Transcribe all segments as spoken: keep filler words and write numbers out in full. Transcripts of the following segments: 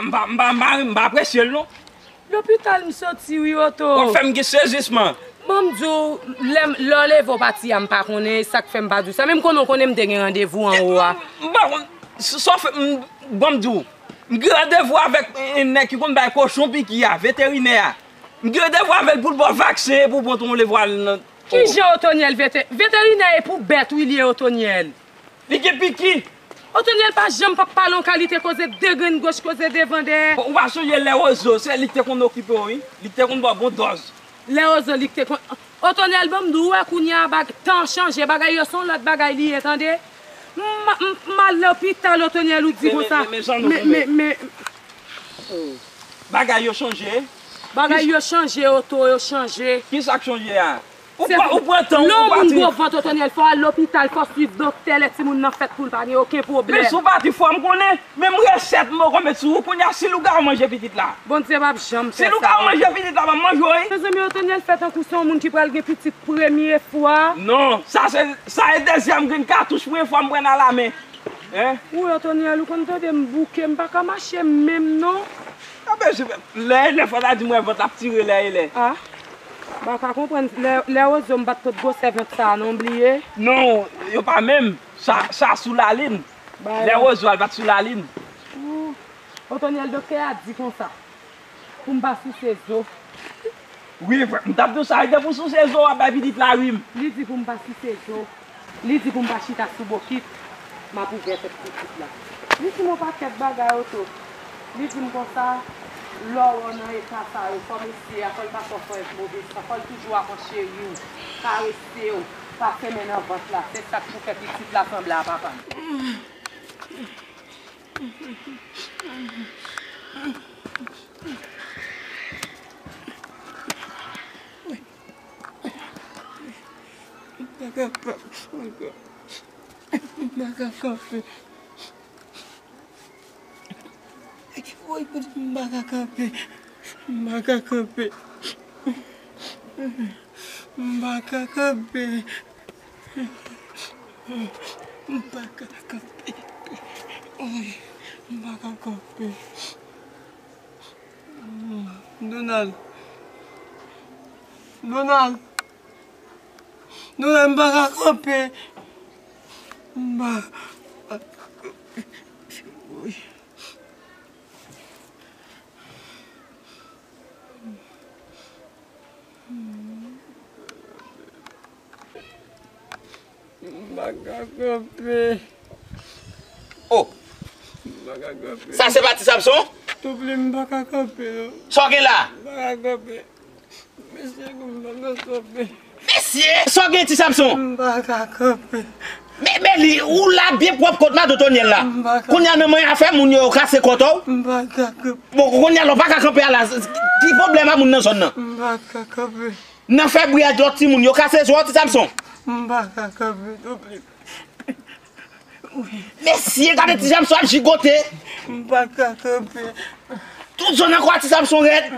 M pa, m pa, m pa, m pa apresye l non. Lopital m soti wi, Oto. W ap fè m gen sezisman. Ban m di w, lè m, lè w leve w pati a, m pa konnen, e sa k fè m pa di w sa. Men m konnen w konnen m te gen randevou anwo a. M pa konn, sa w fè, m, ban m di w. M gen randevou avèk, e, nèg ki konn bay kochon piki a, veterinè a. M gen randevou avè l pou l ba w vaksen e pou w pran yon levwal nan. Kijan Otonyèl vete-, veterinè e pou bèt wi li ye Otonyèl. Li gen piki. Otonyèl pa janm p ap pale yon kalite koze de grenn goch koze devan dèyè. Ou pa sonje lè Wozo, se li k te konn okipe w wi. Li k te konn ba w bon dòz. Lè Wozo, li k te konn. Otonyèl ban m di w, ou wè kounye a bag, tan chanje, bagay yo se yon lòt bagay li ye, tande. M, m, m al lopital, Otonyèl, ou di konsa. Men, men, men, men, men, men. Bagay yo chanje. Bagay yo chanje, Oto, yo chanje. Kisa k chanje a? Ou pran, ou pran tan w, ou pati. Lè yon moun gwo vant, Otonyèl, fò w al lopital, fò w swiv doktè, lè timoun nan fèt pou l pa gen okenn pwoblèm. Men si w pati fò m konnen, menm resèt m poko met sou ou, kounye a si lougawou manje pitit la. Bondye p ap janm fè sa. Si lougawou manje pitit la, p ap manje w wi. Mezanmi, Otonyèl fè tankou se yon moun ki pral gen pitit premye fwa. Non, sa se, sa e dezyèm grenn katouch premye fwa m pran nan lamen. Hein? Wi, Otonyèl, ou konn tande m bouke, m pa ka mache menm non. Lè, lè fò ta di m wè vant ap tire lè e lè. Ah. M pa ka konprann. Lè, lè Wozo m pa t pot gwosè vant sa a non, bliye. Non, yo pa menm. Sa, sa sou lalin. Lè Wozo al pa t sou lalin. Ooh. Otonyèl, doktè a di konsa. Pou m pa souse zo. Wi, m t ap di w sa, e depi w souse zo, w ap bay pitit la rim. Li di pou m pa souse zo. Li di pou m pa chita sou bokit. M ap ouvè tèt pitit la. Li di m yon pakèt bagay, Oto. Li di m konsa, lè w wè w nan eta sa yo, fò mesye a, fò l pa fè w fè move san, fò l toujou ap cheri w, karese w, pase men nan vant la. Se sa k pou fè pitit la sanble a papa l. M pa kapab ankò. M pa ka kanpe. Woy, Bondye, m pa ka kanpe. M pa ka kanpe. M pa ka kanpe. M pa ka kanpe. Woy, m pa ka kanpe. Donald. Donald. Donald, m pa ka kanpe. M pa ka kanpe. Woy. M pa ka kanpe. Oh! M pa ka kanpe. Sa se pa Ti Samson? Tanpri, m pa ka kanpe, non. Sa w gen la? M pa ka kanpe. Mesye, m pa ka kanpe. Mesye! Sa w gen, Ti Samson? M pa ka kanpe. Men, men li, ou la byen pwòp kot madan Otonyèl la. M pa ka. Kounye a nan manyen afè moun yo, yo kase kòtò w. M pa ka kanpe. Bon, kounye a la, w pa ka kanpe a la. Ki pwoblèm a moun nan zòn nan? M pa ka kanpe. Nan fè bri a lòt timoun, yo kase zo w, Ti Samson. M pa ka kanpe, tanpri. Wi. Mesye, gade Ti Samson ap jigote. M pa ka kanpe. Tout zòn nan kò a Ti Samson rèd.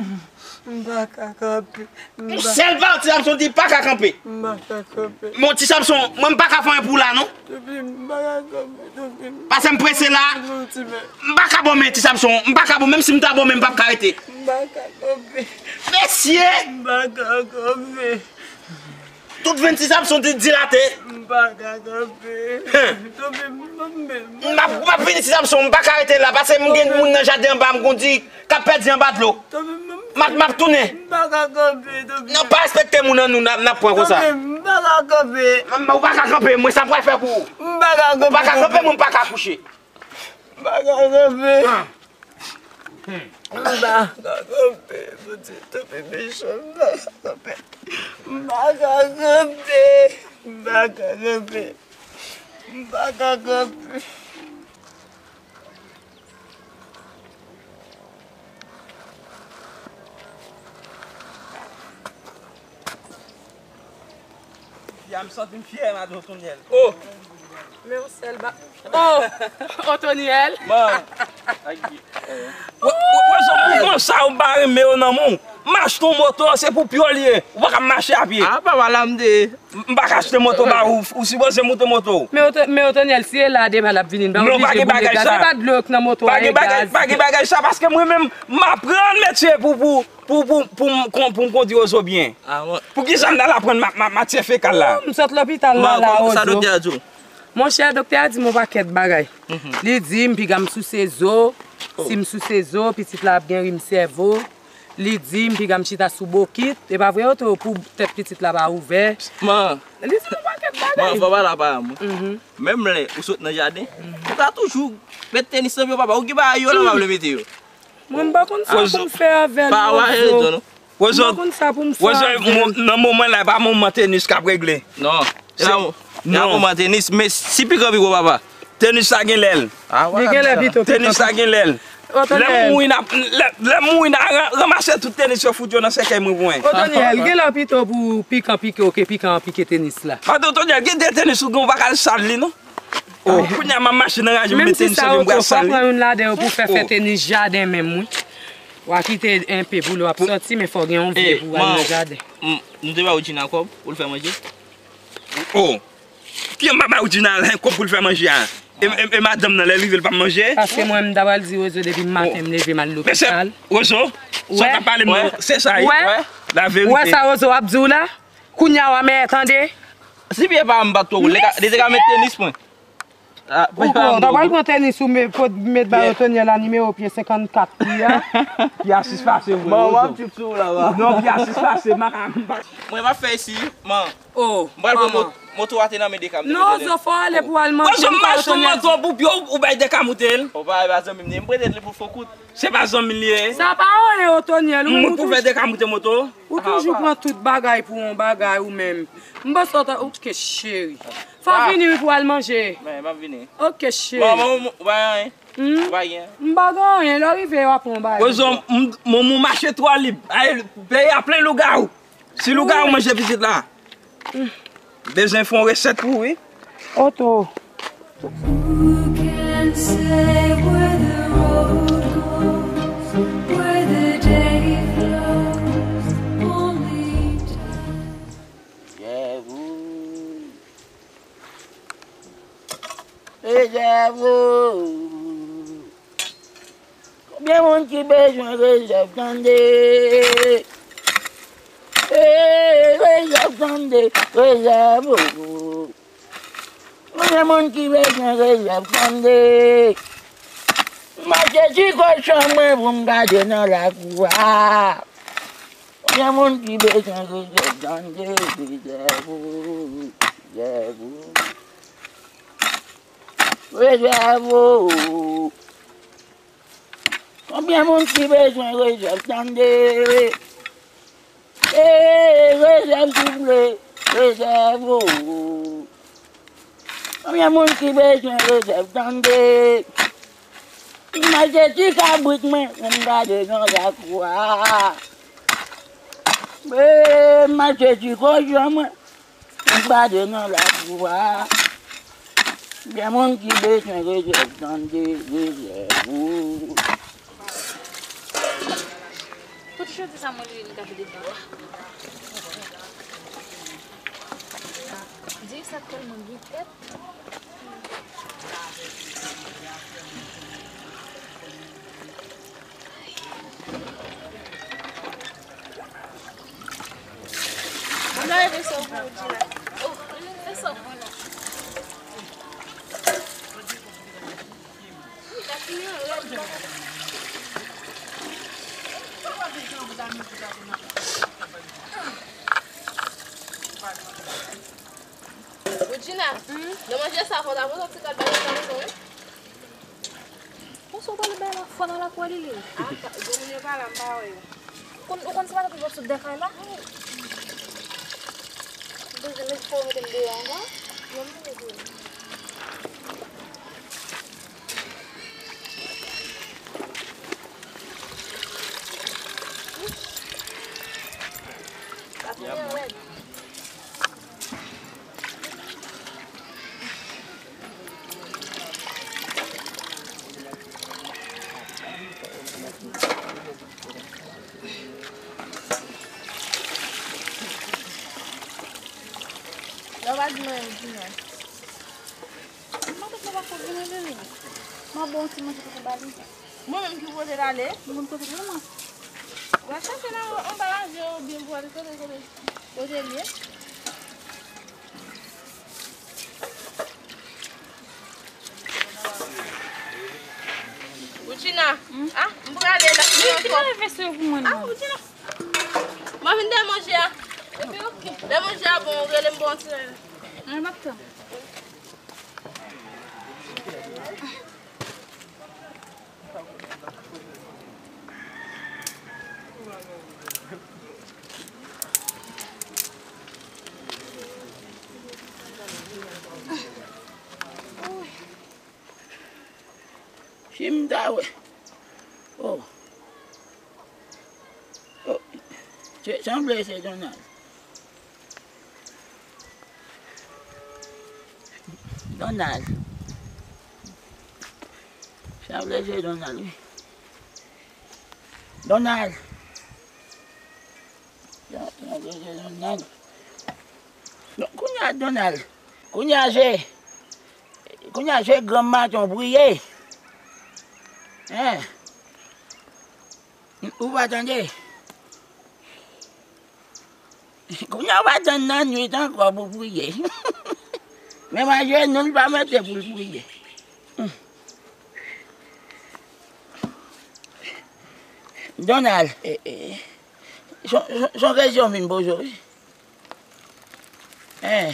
M pa ka kanpe. M pa. Yon sèl pawòl Ti Samson di pa ka kanpe. M pa ka kanpe. Bon, Ti Samson, mwen m pa ka fè anyen pou ou la, non. Tanpri, m pa ka kanpe, tanpri. Paske m prese la. Non, ti men. M pa ka bon men, Ti Samson. M pa ka bon, menm si m ta bon men, m p ap ka rete. M pa ka kanpe. Mesye! M pa ka kanpe. Tout venn Ti Samson di-, dilate. M pa ka kanpe. Hen. Tanpri, m, m, m, m ap, m ap vini, Ti Samson, m pa ka rete la, paske m gen moun nan jaden anba, m gon di k ap pèdi anba dlo. Tanpri, m, m, m ap, m ap tounen. M pa ka kanpe, tanpri. Non, pa respekte moun nan nou, n ap, n ap pran konsa. Tanpri, m pa ka kanpe. M, ou pa ka kanpe, mwen sa m pral fè pou ou. M pa ka kanpe. Ou pa ka kanpe, mwen m pa ka kouche. M pa ka kanpe. Ah. M pa ka kanpe, Bondye, tanpri, mechan, m pa ka kanpe. M pa ka kanpe, m pa ka kanpe, m pa ka kanpe. Fi a, m santi m fyè, madan Otonyèl. Oh! Men yon sèl ba-, oh! Otonyèl. Bon. Wè, wè, wè, zòt mouvman, Sa ou pa renmen yo nan men w. M achte yon moto, se pou pye w li ye. Ou pa ka mache a pye. A, papa, la m te ye. M pa ka achte moto ba ou, ou sipoze moute moto w. Men Oto-, men Otonyèl, si e la demen l ap vini, n pa oblije boule gaz. E pa dlo k nan moto a, e gaz. Pa gen bagay sa, paske mwen menm, m aprann metye pou, pou, pou, pou, pou m kon-, pou m kondui Ozo byen. Poukisa m t al aprann ma-, ma-, matyè fekal la? M sot lopital la, la, Ozo. Monchè, doktè a di m yon pakèt bagay. Li di m piga m souse zo, si m souse zo, pitit la ap gen rim sèvo. Li di m piga m chita sou bokit. E pa vre, Oto, pou tèt pitit la pa ouvè. Li di m yon pakèt bagay. Man, fò pale a paran mwen. Menm lè ou sot nan jaden, ou ka toujou met tenis nan pye w, papa. Ou gen bagay yo la, w pa vle mete yo. Mwen, m pa konn sa pou m fè avè l, Ozo. Ozo, m pa konn sa pou m fè avè l. Nan moman la, e pa moman tenis k ap regle. Non. Se pa moman tenis, men si pikan pike w, papa. Tenis sa gen lè l. Li gen lè pito pikan. Tenis sa gen lè l. Lè m mouri, n ap, lè, lè m mouri, n a ra-, ranmase tout tenis yo, fout yo nan sèkèy mwen pou mwen. Otonyèl, gen lè pito pou pikan pike w ke pikan an pike tenis la. Paske Otonyèl, gen de tenis ou gen, ou pa ka al sal li, non. O, kounye a m ap mache nan raje, m met tenis nan pye m, m pral sal li. Menm si sa, Oto, fò pran youn ladan yo pou fè, fè tenis jaden menm, wi. W a kite enpe pou lè w ap sòti, men fò gen yon vye pou al nan jaden. M, m te ba Woodjina kòb pou l fè manje. O, ki m pa ba Woodjina kòb pou l fè manje a? E, e, e madanm nan, lè l rive, l p ap manje? Paske mwen, m ta pral di Wozo depi maten m leve m al lopital. Mesye, Wozo, sa w t ap pale m nan, se sa, wi. Laverite. Ou wè sa Wozo ap di w la? Kounye a w a mèyè tande. Si pye pa m pa t twò woule, li te ka met tenis mwen. Ou pral pran tenis ou met bay Otonyèl a nimewo pye senkannkat pye a. Pye a sis pase vre. Bon, w ap tchoup sou ou la, ba. Non, pye a sis pase, maka m pa. Mwen m ap fè isi, man. M pral pran moto a te nan men Deka m te mete. Non, Zo, fò ale pou al manje. Mwen, m pa achte yon moto pou pye w, ou bay Deka moute l. Ou pa, e pa zanmi m li ye, m prete l pou fon kout. Se pa zanmi l ye. Sa pa anyen, Otonyèl, ou menm ou toujou. Mwen pou fè Deka moute moto. Ou toujou pran tout bagay pou yon bagay ou menm. M panse w ta, ok, cheri. Fò w vini wi pou al manje. Men, m ap vini. Ok, cheri. Bon, bon, ou pa gen anyen? Ou pa gen? M pa gen anyen, lè w rive, w ap pran yon bagay. Ozon, m, m, m mache twò lib. Ay, peyi a plen lougawou. Si lougawou manje pitit la, bezwen fè yon resèt pou ou, wi. Oto. Who can say where the road goes, where the day flows? Only time. Jèvou. Jèvou. Konbyen moun ki bezwen rezèv tande? Ee, rezèv tande, rezèv o. Konbyen moun ki bezwen rezèv tande? M achte ti kochon mwen pou m gade nan lakou a. Konbyen moun ki bezwen rezèv tande? Rezèv o, rezèv o. Rezèv o. Konbyen moun ki bezwen rezèv tande? Ee, rezèv souple, rezèv o. Konbyen moun ki bezwen rezèv tande? M achte ti kabrit mwen pou m gade nan lakou a. Ee, m achte ti kochon mwen. M pa te nan lakou a. Gen moun ki bezwen rezèv tande, rezèv ou. Tout jodi sa mwen li li ka vide dlo. Di sa tèlman gen tèt. Mwen leve sa pou ou di la. Oh, mwen leve sa pou ou la. Wi, ta fini an rèd. Woodjina, nan manje sa fò ta pran yon ti gad bagay nan mezon, wi. Konsa w pale bay la fò nan lakou a, Lili. A, pa, gwo moun yo pa la, m pa wè yo. Ou konn, ou konn se pa nou ki pran sou dèkay la? M bezwen met fò mete m deyò ankò. Yo, m vini pou ou. Sa fini an rèd. Mwen, Dina. Mwen, tout mwen pa fout vin rele li. Mwen, bon, ti manje pou ba li. Mwen menm ki pote l ale. Mwen, kote l, mwen? W a chache nan anba ranje oubyen pou ale kote, kote, kote l ye. Woudjina, ah, m prale la. Wi, ki leve sou pou mwen, ah, non? Woudjina. Mwen vin dè manje a. Epi, oke. Lè manje a bon, ou rele m bon ti rele. Mwen, m ap tann. Si m ta wè. Oh. Oh. Se, sanble se Donald. Donald. Sanble se Donald, wi. Donald. Donald. Donald. Kounye a, Donald. Kounye a, se, kounye a, se granm maton priye. Hein? Ou pa tande? Kounye a w pa tann nan nwit ankò pou priye. Menm ajenou l pa mete pou l priye. Donald, e, e, son, son, son kesyon m vin poze w, wi. Hein.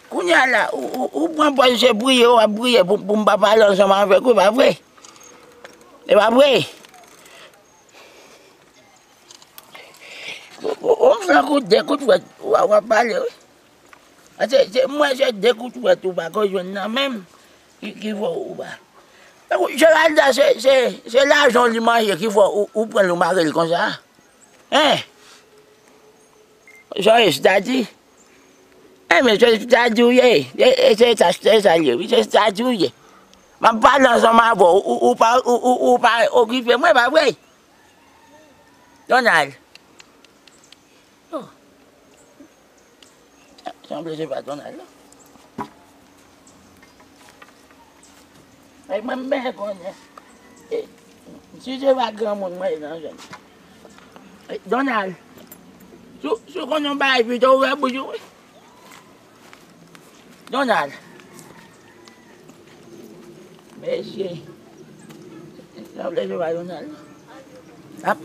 Kounye a la, ou, ou, ou pran pòz se priye, w ap priye pou, pou m pa pale ansanm avèk ou, pa vre? E pa vre? Ou, ou, ou m fè yon kout, de kout fwèt, w a, w ap pale, wi. A, se, se, mwen, se de kout fwèt ou pa ko jwenn nan menm ki, ki fè ou pa. Donk, Geralda, se, se, se lajan w li manje ki fè ou, ou pran l ou mare l konsa. Hein? Sa w ye, stati? Enben, se stati w ye. E, e se sa, se sa l ye, wi, se stati w ye. M ap pale ansanm avè w, ou, ou, ou pa, ou, ou, ou pa okipe mwen, pa vre? Donald. Oh. Sanble se pa Donald, non. Ay, mwen, m byen konnen. E, si se pa granmoun mwen ye nan zòn. E, Donald, si w, si w konn yon bagay pito, ouvè bouch ou, wi. Donald. Mesye. Sanble se pa Donald. Ap,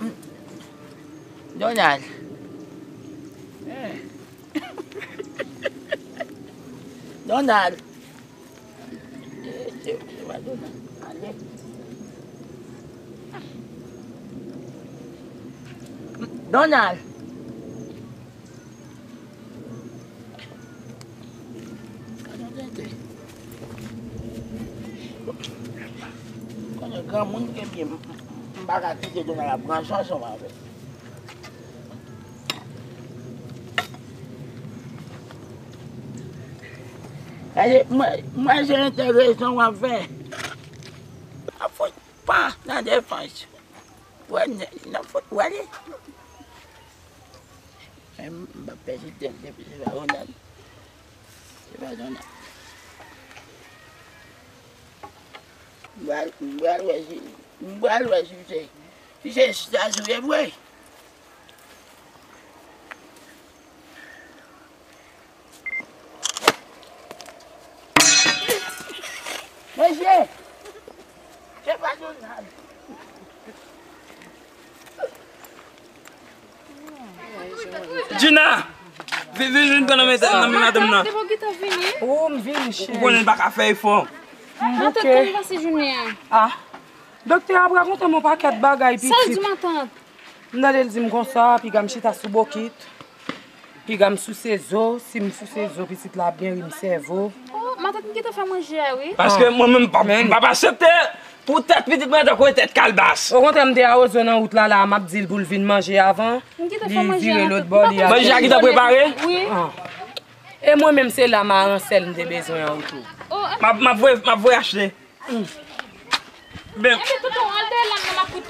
Donald. Eh. Donald. Eh, se, se pa Donald. Ale. Donald. Gad yon tenten. Konnen granmoun ke m ye, m, m, m pa ka kite Donald ap pran son ansanm avè l. Gade, mwen, mwen se entèresan w ap fè. Ap fout pa nan defans. Wè, n-, nan fout, wè li. Men m, m p ap pèsiste l depi se pa Ronald. Se pa Ronald. M pral, m pral wè si, m pral wè si se, si se staj ou ye vre. Mesye! Se pa Donald. Gina! Vin, vin, vin pran nan men, nan men madanm nan. Depi w gentan vini? Ou, m vini, cheri. Ou konnen l pa ka fè efò. Antre, kòman pase jounen an? Ah. Doktè a rakonte m yon pakèt bagay, pitit. Sa l di matant? M tande l di m konsa, piga m chita sou bokit, piga m souse zo, si m souse zo, pitit la ap geri m sèvo. Oh, matant m gentan fè manje a, wi. Paske mwen menm, m p ap, m p ap aksepte pou tèt pitit mwen tankou yon tèt kalbas. Okontrè, m te awozo nan wout la, la, m ap di l pou l vin manje avan. Li vire lòt bò, li al. Manje a gentan prepare? Wi. Ah. E mwen menm, se lam aransèl m te bezwen an tou. M ap, m ap voye, m ap voye achte. Ben,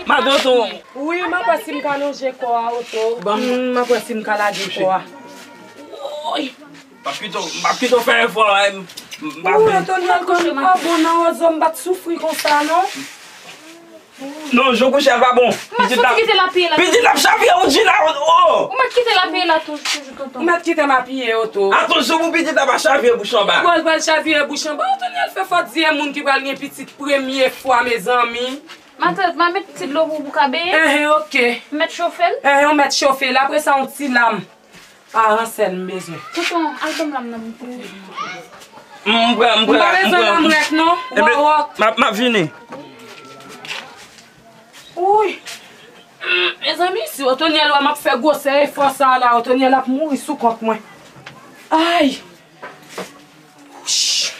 madanm tonton. Wi, m ap wè si m ka lonje kò a, oto. M ap wè si m ka lage kò a. Woy! M ap kite w, m ap kite w fè efò a, m, m pa Ou vle. Antoniel konn pa bon nan wozo, m pa t soufri konsa non. Non, jan w kouche a pa bon. Pitit la, kite l apiye la. Pitit la ap chavire ou di la, oh! Ou mèt kite l apiye la tou, toujou tonton. Ou mèt kite m apiye yo tou. Atansyon pou pitit la pa chavire bouch anba. Bon, l pral chavire bouch anba. Antoniel fè fò di e moun ki pral gen pitit premye fwa, mezanmi. Matant, m a met ti dlo pou ou pou ka benyen. Enhen, oke. M mèt chofe l. Enhen, ou mèt chofe l. Apre sa, yon ti lam. Paran sèl m bezwen. Tonton, al ban m lam nan pou m. M pran, m pran, m pran. M pa bezwen lam rèk non. Wawòk. M ap, m ap vini. Wouy. Mezanmi, si Otonyèl wè m ap fè gwosè efò sa a la, Otonyèl ap mouri sou kont mwen. Ay! Wouch.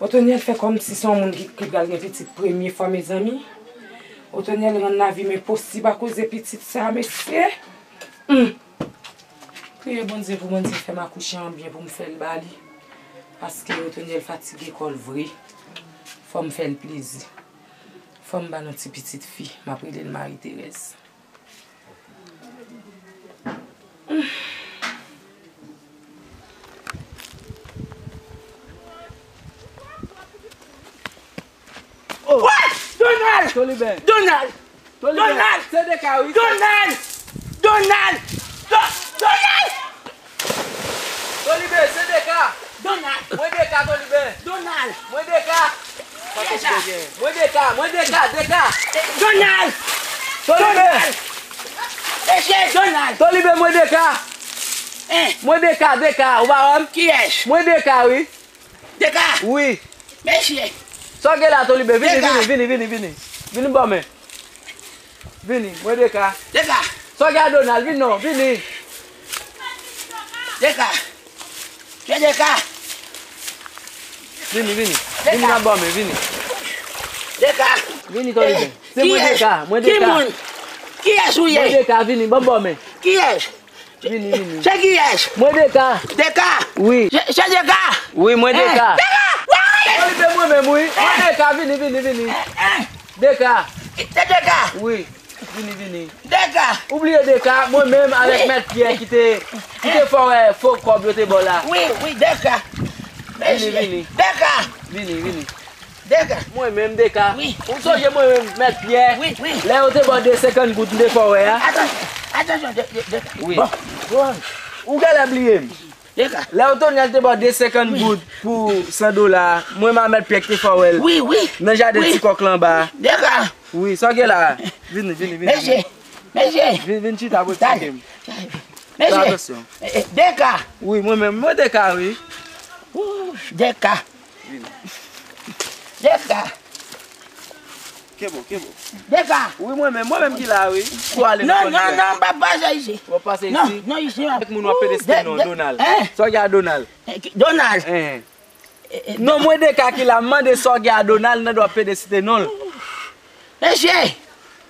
Otonyèl fè kòmsi se yon moun ki, ki pral gen pitit premye fwa, mezanmi. Otonyèl rann lavi m enposib akoz de pitit sa, mesye. Humm. Priye Bondye pou Bondye fè m akouche an byen pou m fè l ba li. Paske Otonyèl fatige kò l vre. Fò m fè l plezi. Fò m ba l yon ti pitit fi. M ap rele l Marie Thérèse. Oh! Donald! Tolibè! Donald! Tolibè! Donald! Se Deka, wi. Donald! Donald! Do-, Donald! Tolibè, se Deka! Donald! Mwen Deka, Tolibè! Donald! Mwen Deka! Kiyès sa? Mwen Deka, mwen Deka, Deka! Donald! Tolibè! Donald! Mesye Donald! Tolibè, mwen Deka! Hein? Mwen Deka, Deka, ou pa wè m? Kiyès? Mwen Deka, wi. Deka! Wi. Mesye! Sa w gen la, Tolibè? Vini, Deka! Vini, vini, vini, vini. Vini bò men. Vini, mwen Deka. Deka! Sa w gen a Donald? Vini non, vini. Deka! Se Deka! Vini, vini. Vini nan bò men, vini. Deka! Vini, Tolibè. Eh, se mwen kiyès? Deka, mwen Deka. Ki moun? Kiyès ou ye? Mwen Deka, vini, ban m bò men. Kiyès? Vini, vini. Se kiyès? Mwen Deka. Deka? Wi. Se, se Deka? Wi, mwen Deka. Eh, Deka! Tolibè mwen menm, wi. Mwen Deka, vini, vini, vini. Eh, eh. Deka. Se Deka? Wi. Vini, vini. Deka! Ou bliye Deka, mwen menm avèk Mèt Pyè ki te, ki te fè w wè fo kòb yo te ba w la. Wi, wi, Deka. Vini, vini. Deka! Vini, vini. Deka. Mwen menm, Deka. Wi. Ou sonje mwen menm, Mèt Pyè? Wi, wi. Lè yo te ba w de senkant goud, m te fè w wè a? Atansyon, atansyon, de, de, Deka. Wi. Bon, bon. Ou genlè bliye m. Deka. Lè Otonyèl te ba w de senkant goud pou san dola, mwen menm a Mèt Pyè ki te fè w wè l. Wi, wi. Nan jaden ti kòk lan anba. Deka. Wi, sa w gen la? Vini, vini, vini. Mesye, mesye. Vin, vin chita pou eksplike m. Mesye. Fè atansyon. Eh, eh, Deka. Wi, mwen menm, mwen Deka, wi. Wouch, Deka. Deka. Kenbe w, kenbe w. Deka. Wi, mwen menm, mwen menm ki la, wi. Pou ale nan kòlibè. Non, non, non, m p ap pase isi. W ap pase isi? Non, non, isi, non. Kèk moun w ap pede site non, Donald. Hein? Sa w gen a Donald? Eh, ki, Donald. Hein. Eh, eh, non, mwen Deka ki la, m mande sa w gen a Donald, nan dwa w pede site non l. Mesye,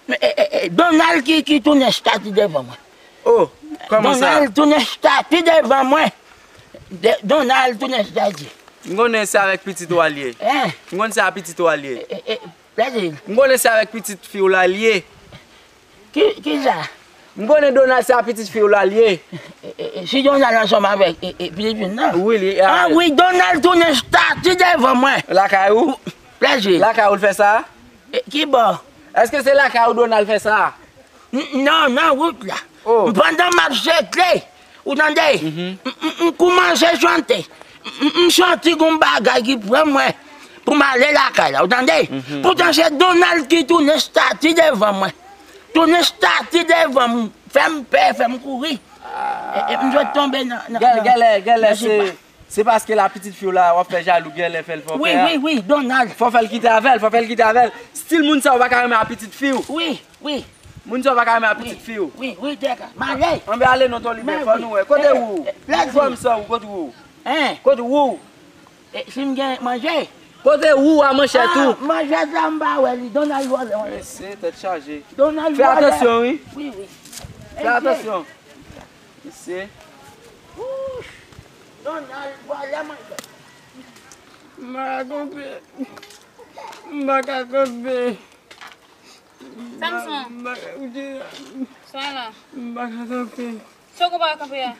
eh, eh, eh, Donald ki, ki tounen estati devan mwen. Oh, kòman sa? Donald tounen estati devan mwen. De, Donald tounen estati. M konnen se avèk pitit ou a l ye. Hein? M konnen se a pitit ou a l ye. Eh, eh, eh, Brazil. M konnen se avèk pitit fi w la l ye. Ki, kisa? M konnen Donald se a pitit fi w la l ye. E, e, e, si Donald ansanm avèk, e, e, pitit fi w nan? Wi, li a. Ah wi, Donald tounen estati devan mwen. Lakay ou? Brazil. Lakay ou l fè sa? E, ki bò? Èske se lakay ou Donald fè sa? N-, non, nan wout la. Oh. Pandan m ap sekle, ou tande? Mhm. M, m, m koumanse chante. M, m, m santi gon bagay ki pran mwen pou m ale lakay la, ou tande? Mhm. Poutan se Donald ki tounen estati devan mwen. Tounen estati devan m, fè m pè, fè m kouri. E, e, m sot tonbe nan, nan, Gèlè, nan, gèlè, gèlè, nan se, se paske la pitit fi w la, w ap fè jalou, gèlè fè l fè w pè a. Wi, wi, wi, Donald. Fò w fè l kite avè l, fò w fè l kite avè l. Stil moun sa yo pa ka renmen a pitit fi w. Wi, wi. Moun sa yo pa ka renmen a pitit fi w. Wi, wi, Deka. M ale. Anben ale non, Tolibè, fò nou wè. Kote ou? Ou fè m sa ou, kote ou? Hein? Kote ou? E, si m gen manje? Kote ou a manchè tou? Ah, manchè sa m pa wè li. Donald vòlè, manje. Mesye, tèt chaje. Donald vòlè. Fè atansyon, wi. Wi, wi. Fè atansyon. Mesye. Ouch. Donald vòlè, manje. M pa ka kanpe. M pa ka kanpe. Samson. M pa ka, m pa ka kanpe. Sa w gen pa kanpe a?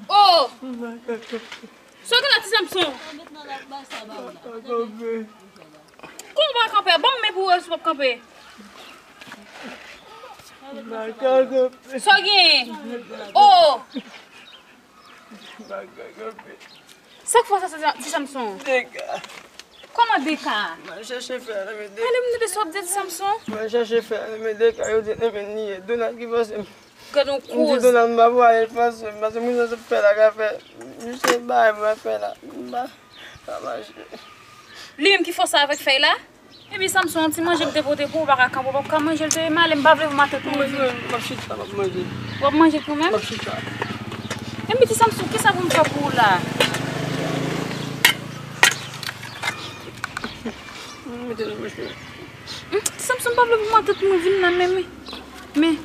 Oh! Sa w gen la, Ti Samson? Kòman w pa kanpe? Ban m men pou w wè si w p ap kanpe. Sa w gen? Oh! Sa k fè w sa, Ti Samson? Dega. Kòman dega? Mwen chèche fè ale men dega. Ale m tande sa w ap di, Ti Samson. Mwen chèche fè ale men dega, yo di ale men niye. Donald ki fòse m. Gad yon koz. M di Donald m pa pou ale, l fòse m. Paske mwen sa fè la ka fè. Misye bay mwen fè la. M pa ka mache. Li menm ki fòse avèk fèy la? Epi Samson, yon ti manje m te pote pou ou, ou pa ka kanpe, ou p ap ka manje l, te mal, m pa vle pou matant mwen vin. M ap chita, m ap manje. W ap manje kanmenm? M ap chita. Epi ti Samson, kisa pou m fè pou ou la? Mete nan manje. Ti Samson, m pa vle pou matant mwen vin la, men, men, men.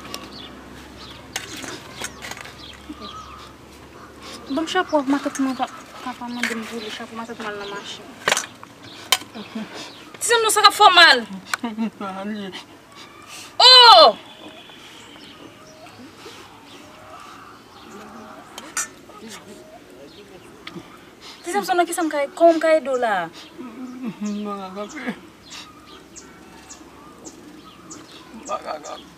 Ban m chapo a, matant mwen pa, pa, pa mande m pou li chapo, matant mwen al nan machin. Ti Samson, sa k ap fè w mal? Oh! Ti Samson, nan kisa m ka, kòman m ka ede w la? M pa ka kanpe. M pa ka kanpe.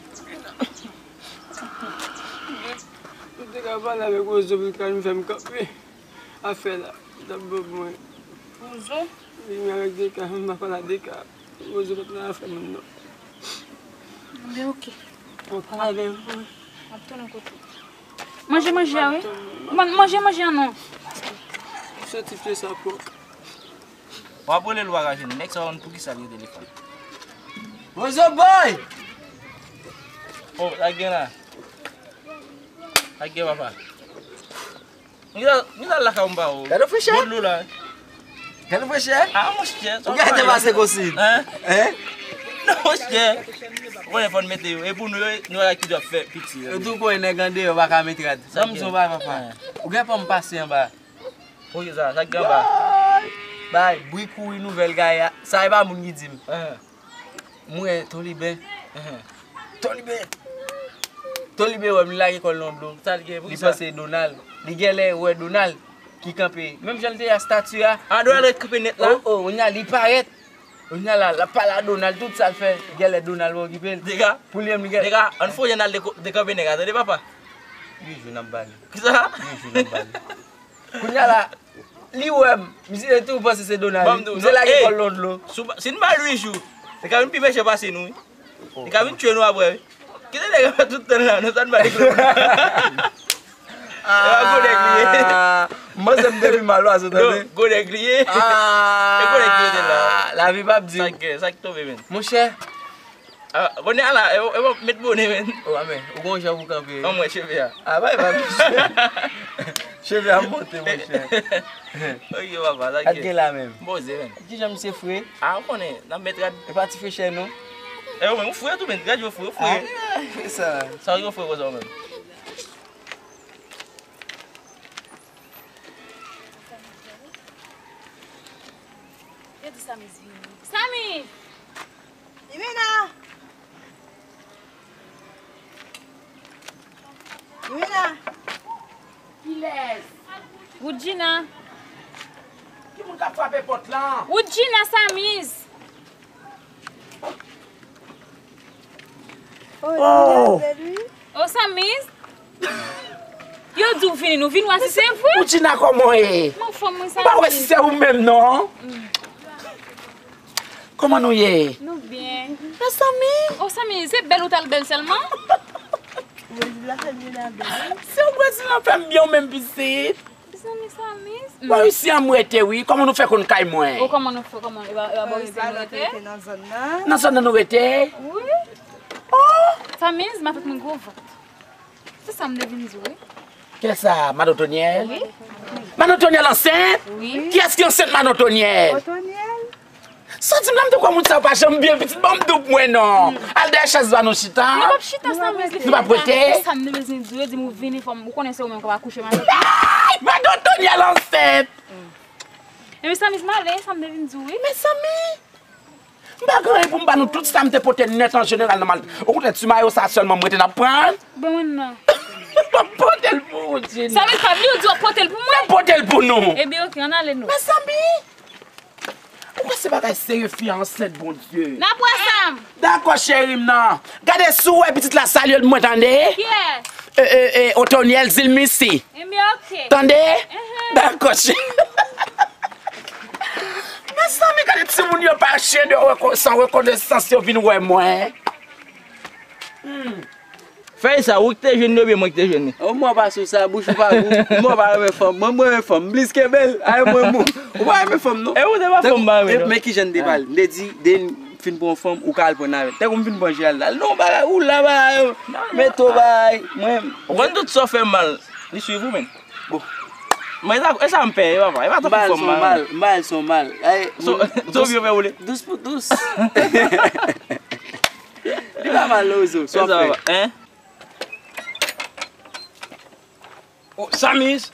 M te ka pale avèk Rozo pou l ka vin fè m kanpe. Afè la, l t ap ban mwen. Rozo? Li menm avèk Deka, m pa pale a Deka. Rozo pa t nan afè moun, non. Anben, oke. Ou pale avè m. M ap tounen kote w. Manje manje a, wi. Man-, manje manje a, non. Soti pye sa pòk. W ap rele l, w pa ka jwenn li. Nèg sa, w konn poukisa l rete telefòn. Rozo boy! Oh, sa k gen la? Sa k gen, papa? Mwen la, mwen la lakay ou m pa wè w. Gade frechè. Bon dlo la. Gade frechè. Ah, monchè, ou gade pase konsi. Hein? Hein? Non, monchè. Ou konnen fò n mete yo. E pou nou yo, nou la ki dwe fè piti yo. Yo tou konnen nèg andeyò pa ka met rad. Sa m di w ba papa. Ou gen pòm pase anba. Pou ki sa, sa k gen anba? Bay, bri kouri nouvèl gaye a. Sa e pa moun ki di m. Hein. M wè Toliben. Toliben. Toliben wè m, li lage kò l nan dlo. Sa l gen pou ki sa? Li panse e Donald. Li genlè wè Donald ki kanpe. Menm jan l te ye a estati a. Ah, Donald ret kanpe nèt la? Oh, oh, kounye a li parèt. Kounye a la, l ap pale a Donald, tout sa l fè. Genlè Donald pa okipe l. Dega. Pou li menm li gen. Dega, ann fouye n al deko-, dekanpe nèg la, tande papa? Uit jou n ap ba li. Kisa? Uit jou n ap ba li. Kounye a la, li wè m, misye tou panse se Donald. Ban m di w, misye lage kò l nan dlo. Si n ba l uit jou, li ka vin pi mechan pase nou, wi. Li ka vin tiye nou apre, wi. Kite nèg yo tout tan la, nou sa n ba li dlo. Ah, gwo nèg li ye. M panse m te pi mal pase, tande. Non, gwo nèg li ye. Ah, e gwo nèg li ye la. Lavi p ap di w. Sa k gen, sa k tonbe, menn. Monchè, Ah, kounye a la, e, e, met bone, men. Oh, amè, ou gon jan pou kanpe. An mwen cheve a. Ah, bay, bay, mesye. Cheve a monte, monchè. Ok, papa, sa k gen la menm. Poze, men. Kijan misye fre? Ah, ou konnen, n ap met rad. E pa ti frechè, non? E, ou menm, ou fre tou, men. Gad yo fre, ou fre. Ah, sa. Sa yo fre konsa, ou menm. Yo di Samiz vini. Samiz! Imena! Imena! Kilès? Woodjina! Ki moun k ap frape pòt lan? Woodjina, Samiz! Oh! Oh, Samiz! Yo di w vini, nou vin wè si se vre. Woodjina, kòman w ye? M anfòm, wi, Samiz. M pa wè si se ou menm, non. Kòman nou ye? Nou byen. Mezanmi! Oh, Samiz, se bèl ou t al bèl sèlman? Brezil la fè m byen avè w. Se w Brezil la fè m byen, ou menm pitit. Mezanmi, Samiz. Bon, isi an m rete, wi. Kòman nou fè konn kay mwen? Oh, kòman nou fè, kòman? E pa, e pa bò isi an nou rete? Nan zòn nan. Nan zòn nan nou rete? Wi. Oh! Samiz, matant mwen gwo vant. Se sa m te vin di w, wi. Kilès sa? Madan Otonyèl? Wi. Madan Otonyèl ansent? Wi. Kiyès ki ansent Madan Otonyèl? Otonyèl. Sa di m la, m te kwè moun sa yo pa janm byen pitit, ban m doub mwen non. Al dèyè chèz la nou chita. Nou p ap chita, Samiz. Nou p ap rete. Se sa m te bezwen di w, yo di m ou vini fò m, ou konnen se ou menm k ap akouche matant. Ay, Madan Otonyèl ansent. Ebyen, Samiz, m ale, sa m te vin di w, wi. Mezanmi, m pa gen anyen pou m ba nou, tout sa m te pote nèt an jeneral nan mal. Okontrè, ti mayo sa sèlman m rete n ap pran. Bon, mwen nan. M ap pote l pou ou, Djeni. Samy pa vle, ou di w ap pote l pou mwen? M ap pote l pou nou. Ebyen, oke, ann ale nou. Mezanmi! Ou kwè se bagay serye, fi a ansent, Bondye? N ap wè, Sam. Dakò, cheri m nan. Gade, si w wè pitit la, salye l pou mwen, tande? Kiyès? E, e, e, Otonyèl, di l mèsi. Ebyen, oke. Tande? Dakò, cheri. Mezanmi, gade timoun yo pa chede reko-, san rekonesans yo vin wè mwen. Hmm. Fèy sa, ou ki te jwenn li oubyen mwen ki te jwenn li? O, mwen pa sou sa, bouch ou pa gou. Mwen pa renmen fanm. Mwen, mwen renmen fanm. M plis kenbe l. Ay, mwen, mwen. Ou pa renmen fanm, non. E ou te pa fanm, m pa renmen, non. Men kijan n te pale? M te di, de fin pran fanm, ou ka al pran navèt. Tankou m fin pran Gérald la. Non, bagay, ou la, bagay. Mete w, bagay. Mwen. Ou konn tout sa w fè mal, li swiv ou, menm. Bon. Mwen, e sa, e sa m pè, e papa. E pa tankou fanm mal, non. M ba l son mal. Ay, so, so, vye fè woule. Dous pou dous. Li pa mal, non, Ozo. So ap fè. Hein? Oh, Samiz.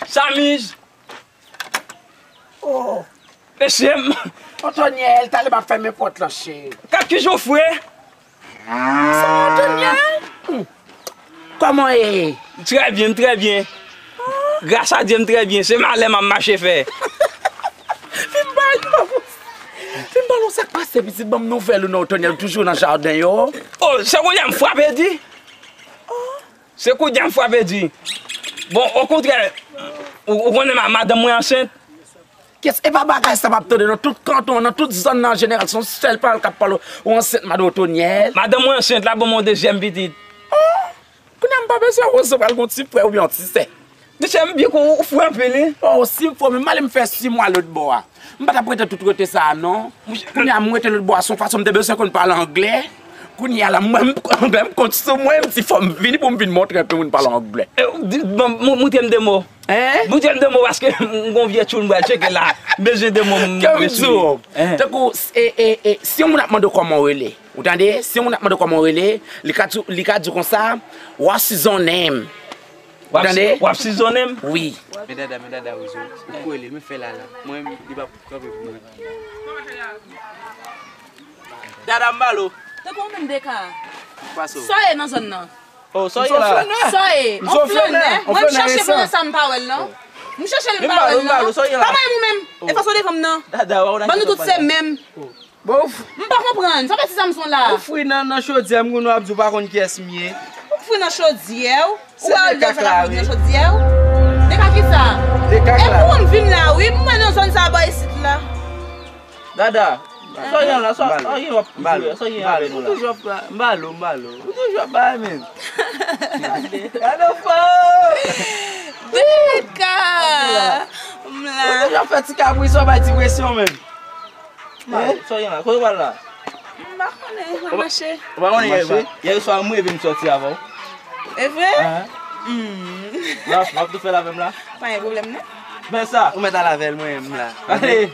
Samiz. Oh. Mesye m. Otonyèl, talè m ap fèmen pòt lan, cheri. Gad kijan w fre. Sa Otonyèl? Hmm. Kòman w ye? M trè byen, m trè byen. Gras a Dye, m trè byen. Se malè m ap mache fè. Vin ba l non. Vin ba l non, sa k pase, pitit, ban m nouvèl ou non, Otonyèl, toujou nan jaden yo. Oh, se kounye a m frape di. Se kounye a m frape di. Bon, okontrè, ou, ou konnen ma-, madanm mwen ansent. Kiyès, e pa bagay sa m ap tande nan tout kanton, nan tout zòn nan an jeneral, se yon sèl pawòl k ap pale, ou ansent, madanm Otonyèl. Madanm mwen ansent, l ap ban mwen yon dezyèm pitit. Oh! Kounye a m pa bezwen wè si w pral gen yon ti frè oubyen yon ti sè. Mesye m byen kou ou frape li. Oh, si m fò, men m ale m fè sis mwa lòt bò a. M pa t ap rete tout rete sa a, non. Kounye a m rete lòt bò a, se yon fason m te bezwen konn pale anglè. Kounye a la, mwen, m, anglè m kont sou mwen, m di fò m vini pou m vin montre anpil moun pale anglè. E, di, bon, mou-, moutre m de mo. Hein? Moutre m de mo paske m gon vye tchoul m pral tcheke la. M bezwen de mo, m bezwen. Kè m di w, tankou, e, e, e, si yon moun ap mande w kòman w rele, ou tande? Si yon moun ap mande w kòman w rele, li ka di, li ka di w konsa, "What's your name?" Ou tande? W ap sizonnen m? Wi. Men dada, men dada, Ozo. Ou kwele, men fè la la. Mwen, li p ap kanpe pou mwen. Dada, m ba l ou. Tankou w menm, Deka. Sa w ye nan zòn nan? Oh, sa w ye la? Sa w ye? On flannè. Mwen, m chache flannè sa, m pa wè l, non. M chache l, m pa wè l, non. Pa bay m ou menm. E fason devan m nan. Dada, w a wè. Ban nou tout se menm. Bon, ou f-, m pa konprann. Sa vle di sa m son la? Ou fri nan, nan chodyè, m konnen w ap di w pa konn kiyès m ye. Ou fri nan chodyè w? Ou pa wè l deja la fri nan chodyè w? De ka kisa? De ka la. E pou m vin la, wi. M wè nan zòn sa a bò isit la. Dada, sa w gen la, sa w gen w ap jwe, sa w gen avè nou la? Ou toujou ap, m ba l ou, m ba l ou. Ou toujou ap bay men. Gade fò! De ka! M la. Ou toujou ap fè ti kabri, sa w bay ti presyon menm. Mal, sa w gen la? Kote w pral la? M pa konnen, m ap mache. Ou pa konnen yè, yè swa m rive m sòti avè w. E vre? Ahan. M ap, m ap tou fè l avè m la. Pa gen pwoblèm, non. Men sa. Ou mèt al avè l, mwen menm la. Ale.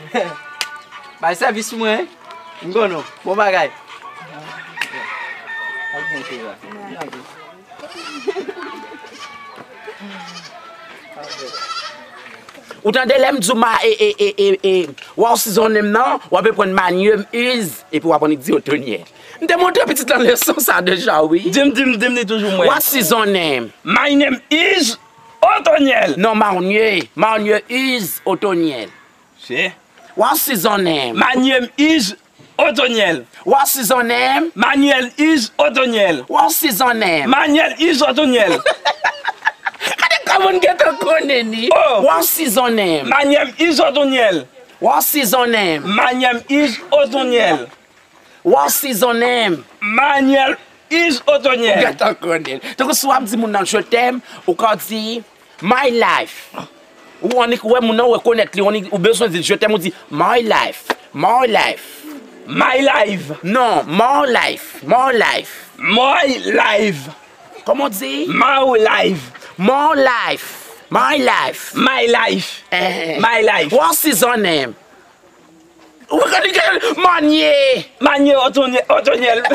Bay sèvis pou mwen, wi. M konnen w. Bon bagay. Al byen, cheri la. Ou tande lè m di w ma, e, e, e, e, e, w ap sizonnen m nan, w ap reprann my name is, epi w ap annik di Otonyèl. M te montre pitit lan leson sa deja, wi. Di m, di m, di m li toujou mwen. W ap sizonnen m. My name is Otonyèl. Non, my name, my name is Otonyèl. Se. What's his own name? My name is Otonyèl. What's his own name? My name is Otonyèl. What's his own name? My name is Otonyèl. Gade kòman n gentan konnen ni. Oh. What's his own name? My name is Otonyèl. What's his own name? My name is Otonyèl. What's his own name? My name is Otonyèl. Ou gentan konnen. Tankou si w ap di moun nan je t'aime, ou ka di my life. Ou annik wè moun nan rekonèt li, ou annik, ou bezwen di je t'aime, ou di my life, my life. My life. Non, my life, my life. My life. Kòman w di? My life. My life. My life. My life. Eh. My life. What's his own name? Ou ka di ke Manye! Manye Otonyè-, Otonyèl.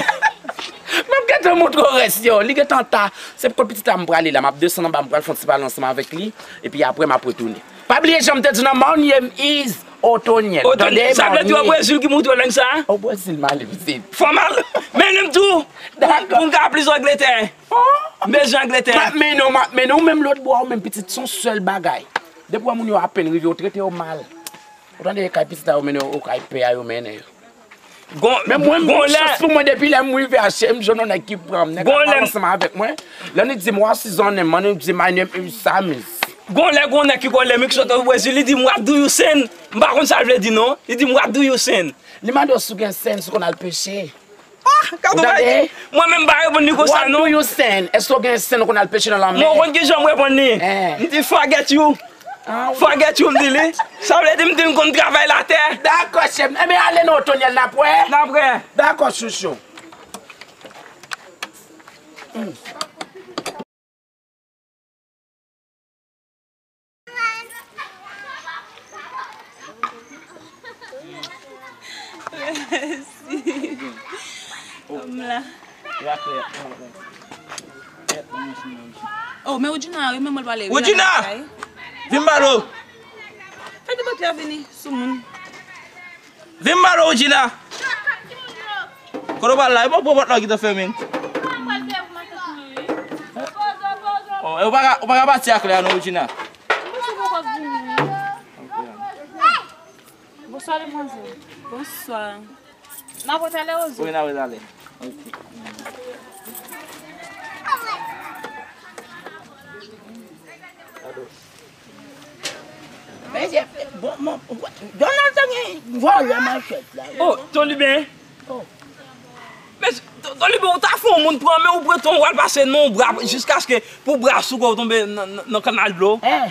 M ap gentan montre w rès yo. Li gentan ta. Se pou pitit la m prale la. M ap desann anba, m pral fè yon ti pale ansanm avèk li. Epi apre, m ap retounen. Pa bliye jan m te di w nan, my name is Otoniel. Tande, sa vle di o Brezil ki montre w lang sa? O Brezil m ale pitit. Fò m al. Men li m tou. Dakò. Pou m ka plis Angletè. M bezwen Angletè. M ap mennen w, m ap mennen w, ou menm lòt bò a, ou menm pitit, se yon sèl bagay. Depi w wè moun yo apèn rive, ou trete yo mal. Ou tande, kay pitit la yo mennen yo, ou kay pè a yo mennen yo. Men mwen, gon chans pou mwen, depi lè m rive a, cheri, m jwenn yon nèg ki pran m, nèg la pale ansanm avèk mwen. Lè li di m, "What's his name?" Mwen, li di, "My name is Samis." Gon lè, gon nèg ki kole m, ki sot o Brezil, li di m, "What do you send?" M pa konn sa l vle di non. Li di m, "What do you send?" Li mande w si w gen send, si w konn al peche. Ah, gade yon bagay. Mwen menm m pa reponn li konsa non. What do you send? Èske w gen send ou konn al peche nan lanmè? Mwen konn kijan m reponn li. M di, "Forget you." Forget you, m di li. Sa vle di m di m konn travay latè. Dakò, chèf. Enben, ale non, Otoniel, n ap wè. N ap wè. Dakò, chouchou. Mèsi. Kòm la. Oh, men Woodjina, wi, men mwen pale. Woodjina! Vin m pale w. Fè ti pati a vini sou moun. Vin m pale w, Woodjina. Kote w pral la? E pa gwo pòt la ki te fèmen. Oh, e ou pa ka, ou pa ka pati ak lè a non, Woodjina. Bonswa, demwazèl. Bonswa. N ap retalè, Rozo? Wi, n ap retalè. Ok. Mesye, bon, bon, Donald te gen vòlè manchèt la. Oh, Toliben. Oh. Men, Toliben, ou ta fè yon moun pran men ou pran ton, w al pase nan yon bra jiskaske pou bra sou kò w tonbe nan, nan, nan kanal dlo. Hein?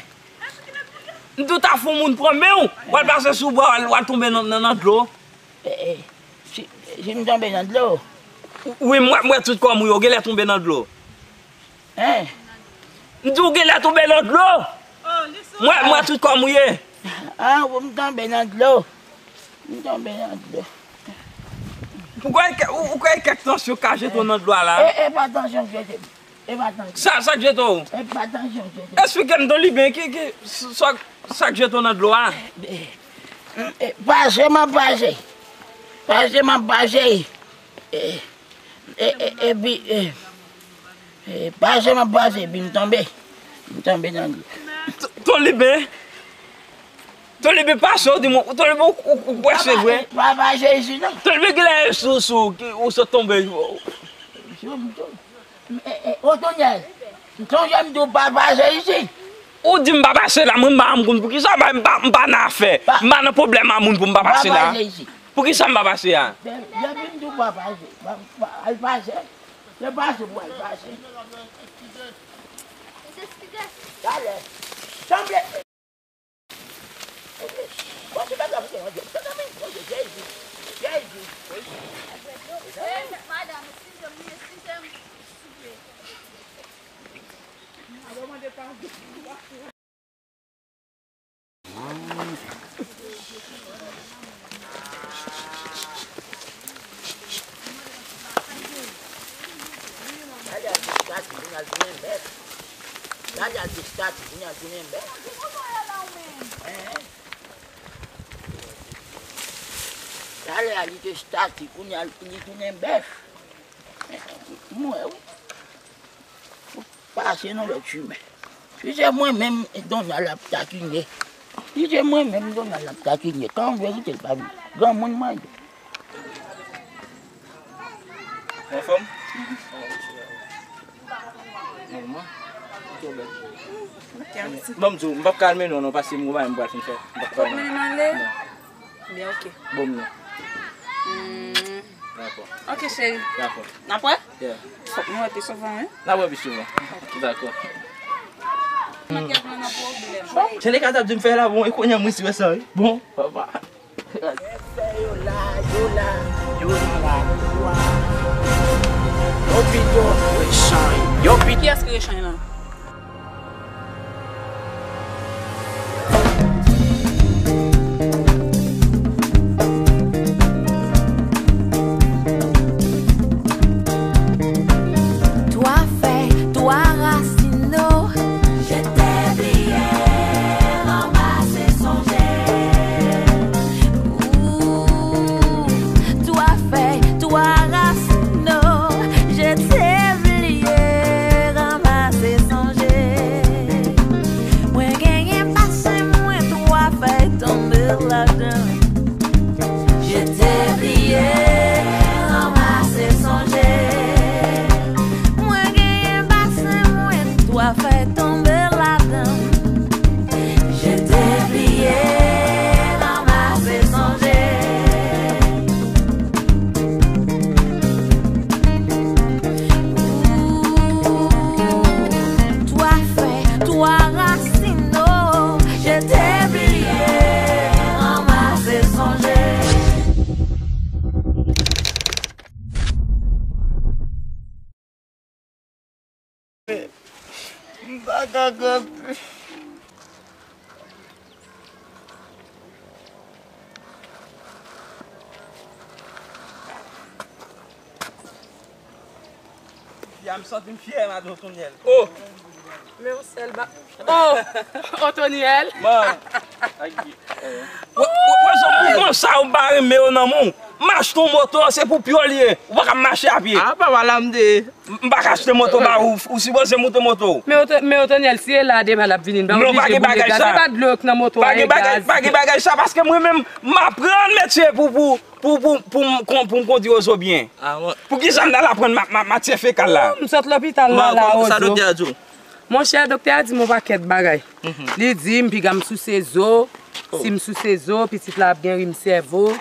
M di w ta fè yon moun pran men w, w al pase sou bra, w al, w al tonbe nan, nan, nan dlo. Eh, eh, si, si m tonbe nan dlo? Wi, m wè, m wè tout kò m wi, ou genlè tonbe nan dlo. Hein? M di w genlè tonbe nan dlo. M wè, m wè tout kò m wi. Ah, m tonbe nan dlo. M tonbe nan dlo. Ou kwè ke, ou, ou kwè kèk tansyon ka jete w nan dlo a la? E, e pa tansyon k jete m. E pa tansyon. Sa, sa k jete w? E pa tansyon k jete m. Eksplike m, Toliben, ki, ki, sa, sa k jete w nan dlo a? E, e, pase m ap pase. Pase m ap pase. E, e, e, epi, e, e, pase m ap pase, epi m tonbe. M tonbe nan dlo. T-, Toliben. Toliben pase, w di mwen, Toliben, ou, ou, ou kwè se vre? Pa, pa pase isi non. Toliben, genlè sou, sou, ki, ou sot tonbe. Sou, sou. E, e, Otonyèl, m sonje m di w pa pase isi. Ou di m pa pase la, mwen m pa janm konn poukisa, m pa, m pa, m pa nan afè. M pa nan pwoblèm a moun pou m pa pase la. Pa pase isi. Poukisa m pa pase a? De-, depi m di w pa pase, pa, pa, al pase. Se pase pou al pase. Talè. Sanble. Bon, se bagay mwen, Bondye, Bondye, Jezi, Jezi. Madanm, eskize m, wi, eskize m, souple. Gade al te stati, kounye a l tounen bèf. Gade al te stati, kounye a l tounen bèf. Talè a li te stati, kounye a li tounen bèf. M wè wi. Pase nan lòt chimen. Si se mwen menm, Donald ap takine. Si se mwen menm, Donald ap takine. Kan verite l pa vin. Granmoun mwen ye. Ou anfòm? Nòmal. Ou twò bèl. Ban m di w, m p ap ka al mennen w non, paske m gon bagay m pral fin fè. M p ap ka al mennen w. Byen, ok. Bon, mwen. Hmm. Dakò. Ok, cheri. Dakò. N ap wè? Yeah. Fòk nou wè pi souvan, wi. N ap wè pi souvan. Ok. Dakò. Makyaj mwen nan pwoblèm. Jan Neka t ap di m fè la, bon, e kounye a mwen si wè sa, wi. Bon, papa. Yo la, yo la, yo la, la. Yo pito. Rechanj. Yo pito. Kiyès ki Rechanj lan? Twa fèy, twa rasin, o. Je t'ai oublié anba Pa ka kanpe. Fi a, m santi m fyè, madan Otonyèl. Oh! Men yon sèl ba. Oh! Otonyèl. Man. Wè, wè, wè, zòt mouvman sa yo m pa renmen yo nan men w. M achte yon moto, se pou pye w li ye. Ou pa ka mache a pye. A, papa, la m te ye. M pa ka achte moto ba ou, ou sipoze moute moto w. Men Oto-, men Otonyèl, si e la demen l ap vini, n pa oblije boule gaz. Se pa dlo k nan moto a, e gaz. Pa gen bagay sa, paske mwen menm, m aprann metye pou, pou, pou, pou, pou m kon-, pou m kondwi Ozo byen. Poukisa m t al aprann ma-, ma-, matyè fekal la? M sot lopital la, la, Ozo. Monchè, doktè a di m yon pakèt bagay. Li di m piga m souse zo, si m souse zo, pitit la ap gen rim sèvo.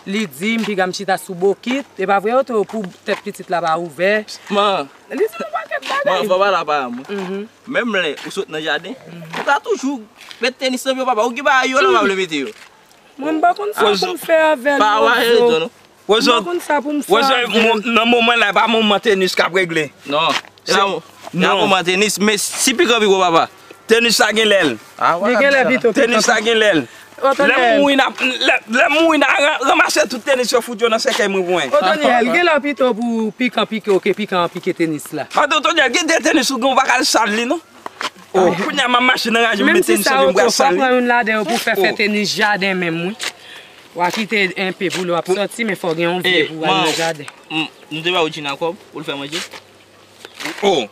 Li di m piga m chita sou bokit. E pa vre, Oto, pou tèt pitit la pa ouvè. Man. Li di m yon pakèt bagay. Man, fò pale a paran mwen. Menm lè ou sot nan jaden, ou ka toujou met tenis nan pye w, papa. Ou gen bagay yo la, ou pa vle mete yo. Mwen, m pa konn sa pou m fè avè l, Ozo. Ozo, m pa konn sa pou m fè avè l. Nan moman la, e pa moman tenis k ap regle. Non. E pa moman tenis, men si pikan pike w, papa. Tenis la gen lè l. Li gen lè pito pikan. Tenis la gen lè l. Lè m mouri, n ap, lè, lè m mouri, n a ra-, ranmase tout tenis yo, fout yo nan sèkèy mwen pou mwen. Otonyèl, gen lè pito pou pikan pike w ke pikan an pike tenis la. Madan Otonyèl, gen de tenis ou gen, ou pa ka al sal li, non. Oh, kounye a m ap mache nan raje, m met tenis yo, m pral sal li. Menm si sa, Oto, fò pran youn ladan yo pou fè, fè tenis jaden menm, wi. W a kite enpe pou lè w ap sòti, men fò gen yon vye pou al nan jaden. M, m te ba Woudjina kòb pou l fè manje. Oh.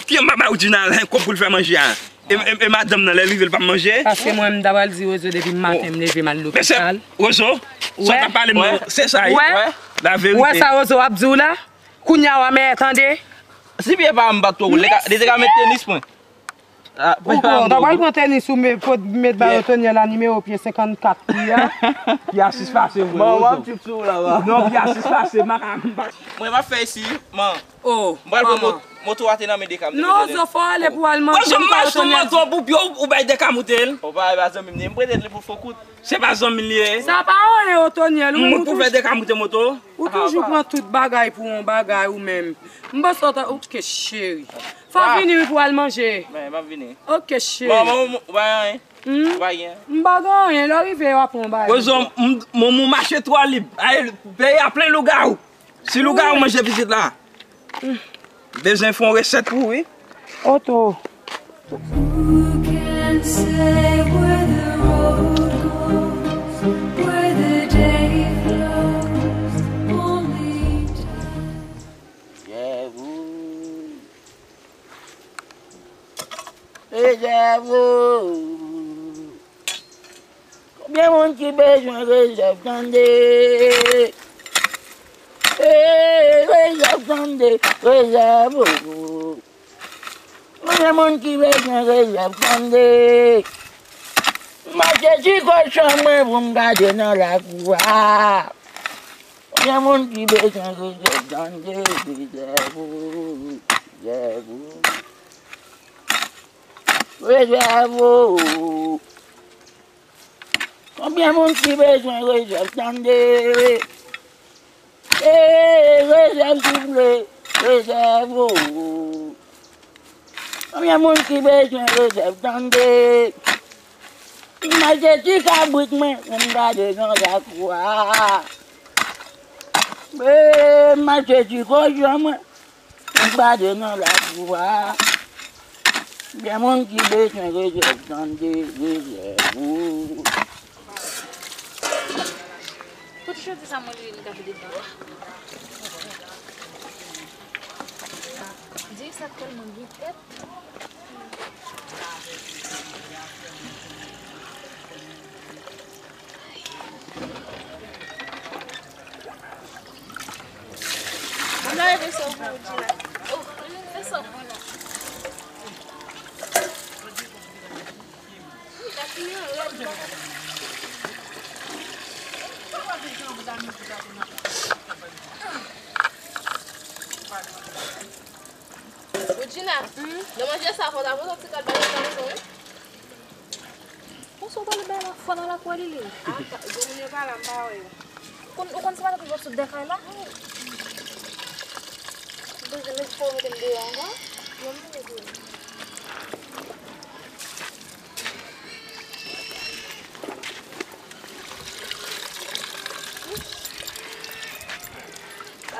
Ki an ba ba Woudjina kòb pou l fè manje a? E, e, e madanm nan, lè l rive, l p ap manje? Paske mwen, m ta pral di Ozo depi maten, m leve, m al lopital. Ozo, sa w t ap pale m nan, se sa, wi. Wè? La verite. Wè sa Ozo ap di w la? Kounye a w a mèyè tande? Si pye pa m pa t twò gwo, li te ka met tenis mwen. Ou pran, ta pral pran tenis ou met, met ba Otonyèl la, nimewo pye senkannkat li a. Pye a sis pase vre, Ozo. Non, pye a sis pase, m pa ka, m pa. Mwen m ap fè isi, man. Oh, m pral pran mot-, moto a te nan men Deka, m te mete. Non, Ozo, fò ale pou al manje. Ozo, m achte yon moto pou pye w, ou bay Deka moute l. Ou pa, e pa zanmi m li ye, m prete l pou fon kout. Se pa zanmi l li ye. Sa pa anyen, Otonyèl, ou menm ou toujou. Mwen pou fè Deka moute moto. Ou toujou pran tout bagay pou yon bagay ou menm. M panse w ta, ok, cheri. Fò w vini wi pou al manje. Men, m ap vini. Ok, cheri. Bon, bon, ou pa gen anyen? Hmm? Ou pa gen? M pa gen anyen, lè w rive, w ap pran yon bagay. Ozo, m, m, m mache twò lib. Ay, peyi a plen lougawou. Si lougawou manje pitit la, bezwen fè yon resèt pou ou, wi. Oto. Who can say where the road goes, where the day flows? Only time. Jèvou. Jèvou. Konbyen moun ki bezwen rezèv tande? Ee, rezèv tande, rezèv o. Konbyen moun ki bezwen rezèv tande? M achte ti kochon mwen pou m gade nan lakou a. Konbyen moun ki bezwen rezèv tande? Rezèv o, rezèv o. Rezèv o. Konbyen moun ki bezwen rezèv tande? Ee, rezèv souple, rezèv o. Konbyen moun ki bezwen rezèv tande? M achte ti kabrit mwen pou m gade nan lakou a. Ee, m achte ti kochon mwen. M pa de nan lakou a. Gen moun ki bezwen rezèv tande, rezèv ou. Tout jodi sa mwen li li ka vide dlo. Di sa tèlman gen tèt. Mwen leve sa pou ou di la. Oh, fè sa pou nou. Wi, ta fini an rèd. Woodjina, hmm? Nan manje sa, fò ta pran yon ti kal bagay nan mezon, wi. Konsa w pale bay la fò nan lakou a, Lili. A, granmoun yo pa la, m pa wè yo. Ou konn, ou konn se pa nou ki jwe sou dèkay la? Ou bezwen met fò mete m deyò ankò? Granmoun yo di.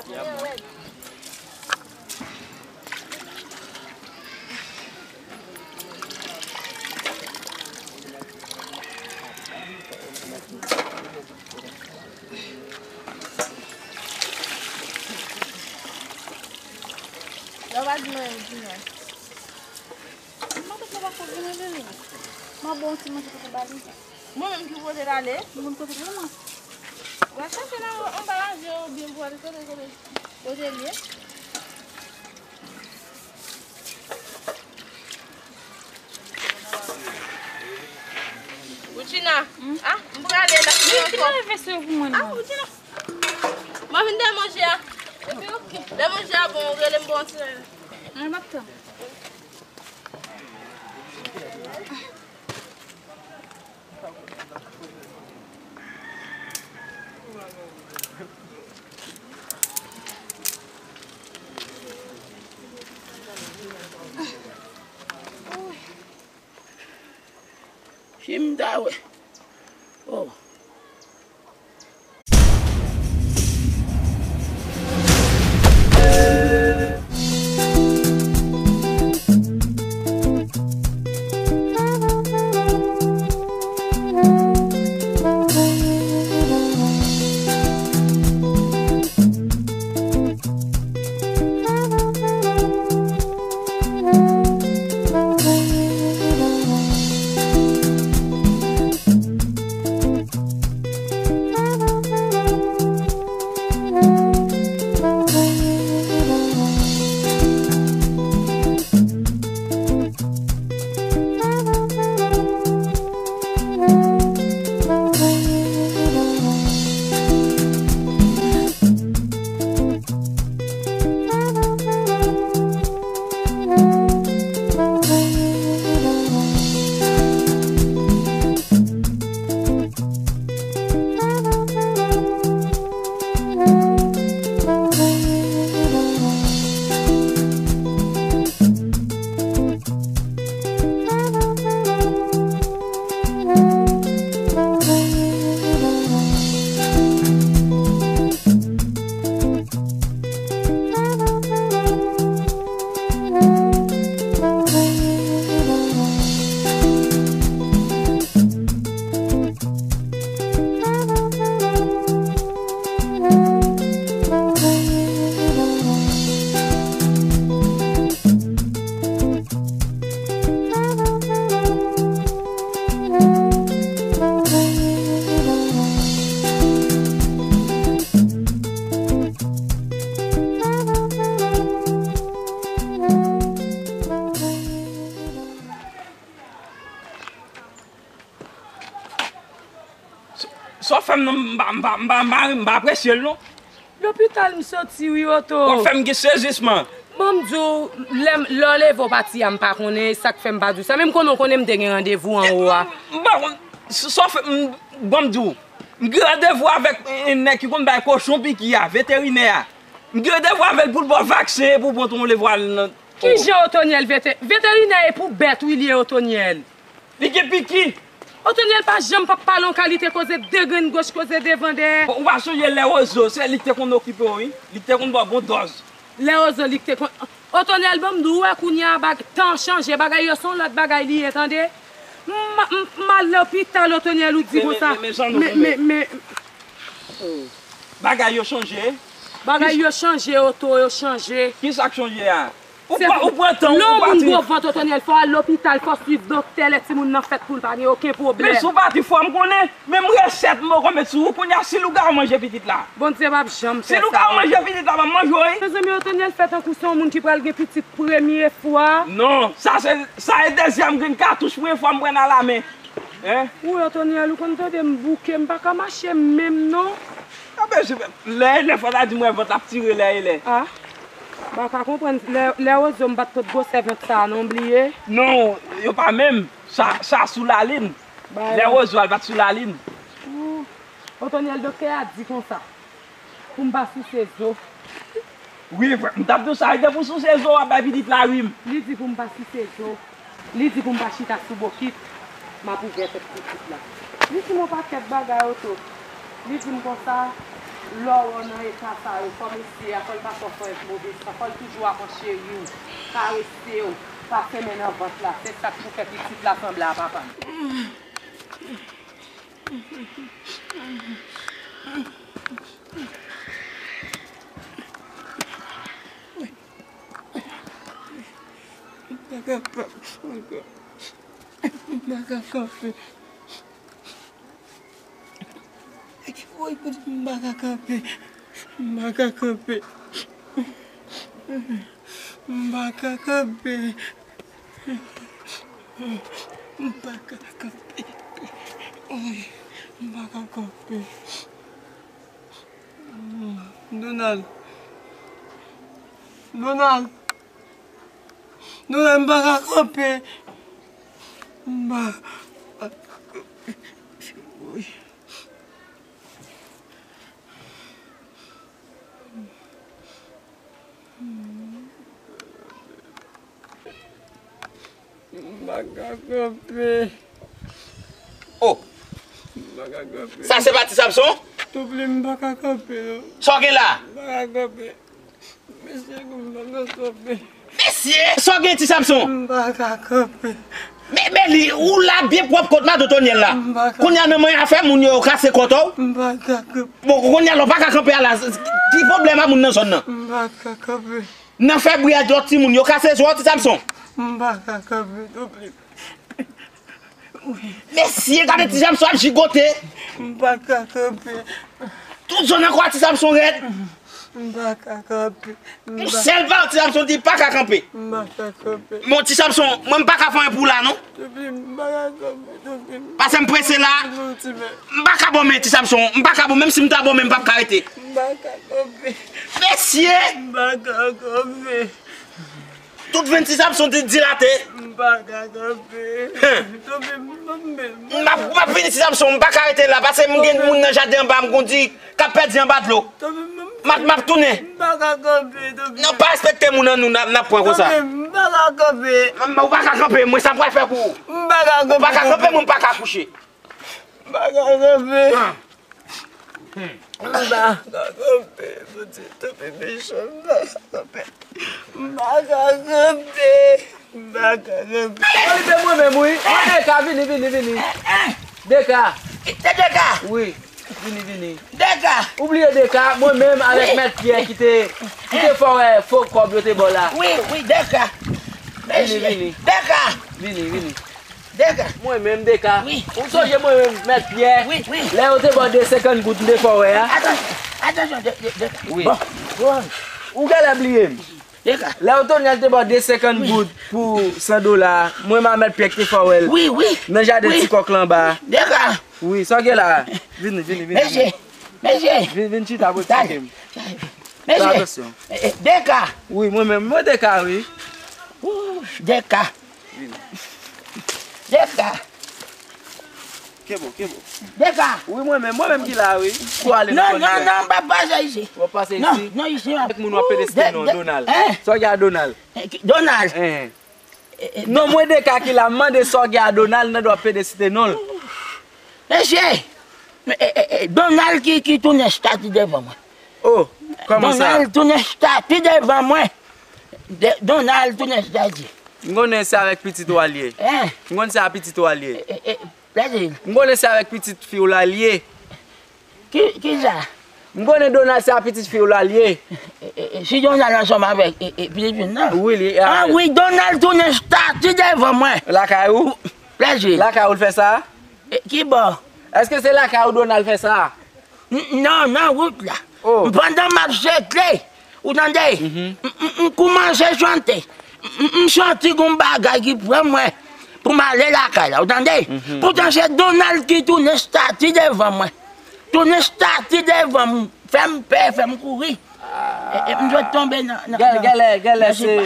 Yo pa di mwen di mwen. Mwen pa konn vin rele li. Mwen bon ti manje pou ba li. Mwen menm ki pote l ale. Mwen kote pou mwen. W a chache nan anba ranje oubyen pou ale kote kote kote l ye. Woudjina, ah, m prale la. Wi, ki leve sou pou mwen. Ah, Woudjina. M a vin dèmanje a. Epi, oke. Dèmanje a bon, ou rele m bon ti. Mwen m ap tann. Fi m ta wè. Oh. Sa w fè m nan, m pa, m pa, m pa, m pa, m pa apresye l non. Lopital m soti wi, Oto. W ap fè m gen sezisman. Ban m di w, lè m, lè w leve w pati a, m pa konnen, e sa k fè m pa di w sa. Men m konnen w konnen m te gen randevou anwo a. M pa konn, sa w fè m, ban m di w. M gen randevou avèk, e, nèg ki konn bay kochon piki a, veterinè a. M gen randevou avè l pou l ba w vaksen e pou w pran yon levwal nan. Kijan Otonyèl vete-, veterinè e pou bèt wi li ye Otonyèl. Li gen piki. Otonyèl pa janm p ap pale yon kalite koze de grenn goch koze devan dèyè. Ou pa sonje lè Wozo, se li k te konn okipe w wi. Li k te konn ba w bon dòz. Lè Wozo, li k te konn. Otonyèl ban m di w, ou wè kounye a bag-, tan chanje, bagay yo se yon lòt bagay li ye, tande. M, m, m al lopital, Otonyèl, ou di konsa. Men, men, men, men, men. Bagay yo chanje. Bagay yo chanje, Oto, yo chanje. Kisa k chanje a? Ou pran, ou pran tan w, ou pati. Lè yon moun gwo vant, Otonyèl, fò w al lopital, fò w swiv doktè, lè timoun nan fèt pou l pa gen okenn pwoblèm. Men si w pati fò m konnen, menm resèt m poko met sou ou, kounye a si lougawou manje pitit la. Bondye p ap janm fè sa. Si lougawou manje pitit la, m ap manje w wi. Mezanmi, Otonyèl fè tankou se yon moun ki pral gen pitit premye fwa. Non, sa se, sa e dezyèm grenn katouch, premye fwa m pran nan lamen. Hein? Woy, Otonyèl, ou konn tande m bouke, m pa ka mache menm non. Lè, lè fò ta di m wè vant ap tire lè e lè. Ah. M pa ka konprann. Lè, lè Wozo m pa t pot gwosè vant sa a non, bliye. Non, yo pa menm. Sa, sa sou lalin. Lè Wozo al pa t sou lalin. Ou, Otonyèl, doktè a di konsa. Pou m pa souse zo. Wi, m t ap di w sa, e depi w souse zo, w ap bay pitit la rim. Li di pou m pa souse zo. Li di pou m pa chita sou bokit. M ap ouvè tèt pitit la. Li di m yon pakèt bagay, Oto. Li di m konsa, Lè w nan eta sa yo, fò mesye a, fò l pa fè w fè move san, fò l toujou ap cheri w, karese w, pase men nan vant la. Se sa k pou fè pitit la sanble a papa l. M pa kapab ankò. M pa ka kanpe. Woy, kote m pa ka kanpe. M pa ka kanpe. M pa ka kanpe. M pa ka kanpe. Woy, m pa ka kanpe. Donald. Donald. Donald, m pa ka kanpe. M pa ka kanpe. Woy. M pa ka kanpe. Oh! M pa ka kanpe. Sa se pa Ti Samson? Tanpri, m pa ka kanpe, non. Sa w gen la? M pa ka kanpe. Mesye, m pa ka kanpe. Mesye, sa w gen, Ti Samson? M pa ka kanpe. Men, men li, ou la byen pwòp kot madan Tonyèl la. M pa ka. Kounye a nan men afè moun yo, yo kase kòtò w. M pa ka kanpe. Bon, kounye a la, w pa ka kanpe a la. Ki pwoblèm a moun nan zòn nan? M pa ka kanpe. Nan fè bri a, lòt timoun yo kase zo w, Ti Samson. M pa ka kanpe, tanpri. Wi. Mesye, gade Ti Samson ap jigote. M pa ka kanpe. Tout zòn nan kwa Ti Samson rèd. M pa ka kanpe. M pa. Yon sèl pawòl Ti Samson di pa ka kanpe. M pa ka kanpe. Bon, Ti Samson, mwen m pa ka fè anyen pou w la, non. Tanpri, m pa ka kanpe, tanpri. Paske m prese la. Non, ti men. M pa ka bon men, Ti Samson. M pa ka bon, menm si m ta bon men, m p ap ka rete. M pa ka kanpe. Mesye! M pa ka kanpe. Tout venn Ti Samson di, dilate. M pa ka kanpe. Hen. Tanpri, m pa menm. M ap, m ap vini, Ti Samson, m pa ka rete la, paske m gen moun nan jaden anba, m kondi k ap pèdi anba dlo. Tanpri, m M ap, m ap tounen. M pa ka kanpe, tanpri. Non, pa respekte moun an nou, n ap, n ap pran konsa. Tanpri, m pa ka kanpe. M, ou pa ka kanpe, mwen sa m pral fè pou ou. M pa ka kanpe. Ou pa ka kanpe, mwen m pa ka kouche. M pa ka kanpe. Ah. Hmm. M pa ka kanpe, Bondye, tanpri, mechan, m pa ka kanpe. M pa ka kanpe. M pa ka kanpe. Olive mwen menm, wi. Mwen Deka, vini, vini, vini. Deka. Kite Deka. Wi, vini, vini. Deka. Ou bliye Deka, mwen menm avèk Mèt Pyè ki te, ki te fè w wè fo kòb yo te ba w la. Wi, wi, Deka. Vini, vini. Deka. Vini, vini. Deka. Mwen menm, Deka. Wi. Ou sonje mwen menm, Mèt Pyè? Wi, wi. Lè yo te ba w de senkant goud, m te fè w wè a. Atansyon, atansyon, de, de, de. Wi. Bon. Ou genlè bliye m. Deka. Lè Otonyèl te ba w de senkant goud pou san dola, mwen menm a Mèt Pyè ki te fè w wè l. Wi, wi. Nan jaden Ti Kòk la anba. Deka. Wi, sa w gen la? Vini, vini, vini. Mesye, mesye. Vin, vin chita pou eksplike m. Mesye. Fè atansyon. Eh, eh, Deka. Wi, mwen menm, mwen Deka, wi. Ouch, Deka. Vini. Deka. Kenbe w, kenbe w. Deka. Wi, mwen menm, mwen menm ki la, wi. Kou ale nan kò li. Non, non, non, m p ap pase isi. W ap pase isi? Non, non, isi, non. Kèk moun w ap pede site non, Donald. Sa w gen a Donald? Eh, ki, Donald. Eh. Eh, eh, non, mwen Deka ki la, m mande sa w gen a Donald, nan dwa pede site non l. Mesye, eh, eh, eh, Donald ki, ki tounen stati devan mwen. Oh, kòman sa? Donald tounen stati devan mwen. De, Donald tounen stati. M konnen se avèk pitit ou a l ye. Hein? M konnen se a pitit ou a l ye. Eh, eh, eh, Brazil. M konnen se avèk pitit fi w la l ye. Ki, ki sa? M konnen Donald se a pitit fi w la l ye. Eh, eh, eh, si Donald ansanm avèk, eh, eh, pitit fi w nan? Wi, li avèk. Ah wi, Donald tounen stati devan mwen. Lakay ou? Brazil. Lakay ou l fè sa? Eh, ki bò? Èske se lakay ou Donald fè sa? N-, non, nan wout la. Oh. Pandan m ap sekle, ou tande? Mhm. M, m, m koumanse chante. M, m, m santi gon bagay ki pran mwen pou m ale lakay la, ou tande? Mhm. Poutan se Donald ki tounen stati devan mwen. Tounen stati devan m, fè m pè, fè m kouri. E, e, m sot tonbe nan, nan, nan, genlè, genlè se,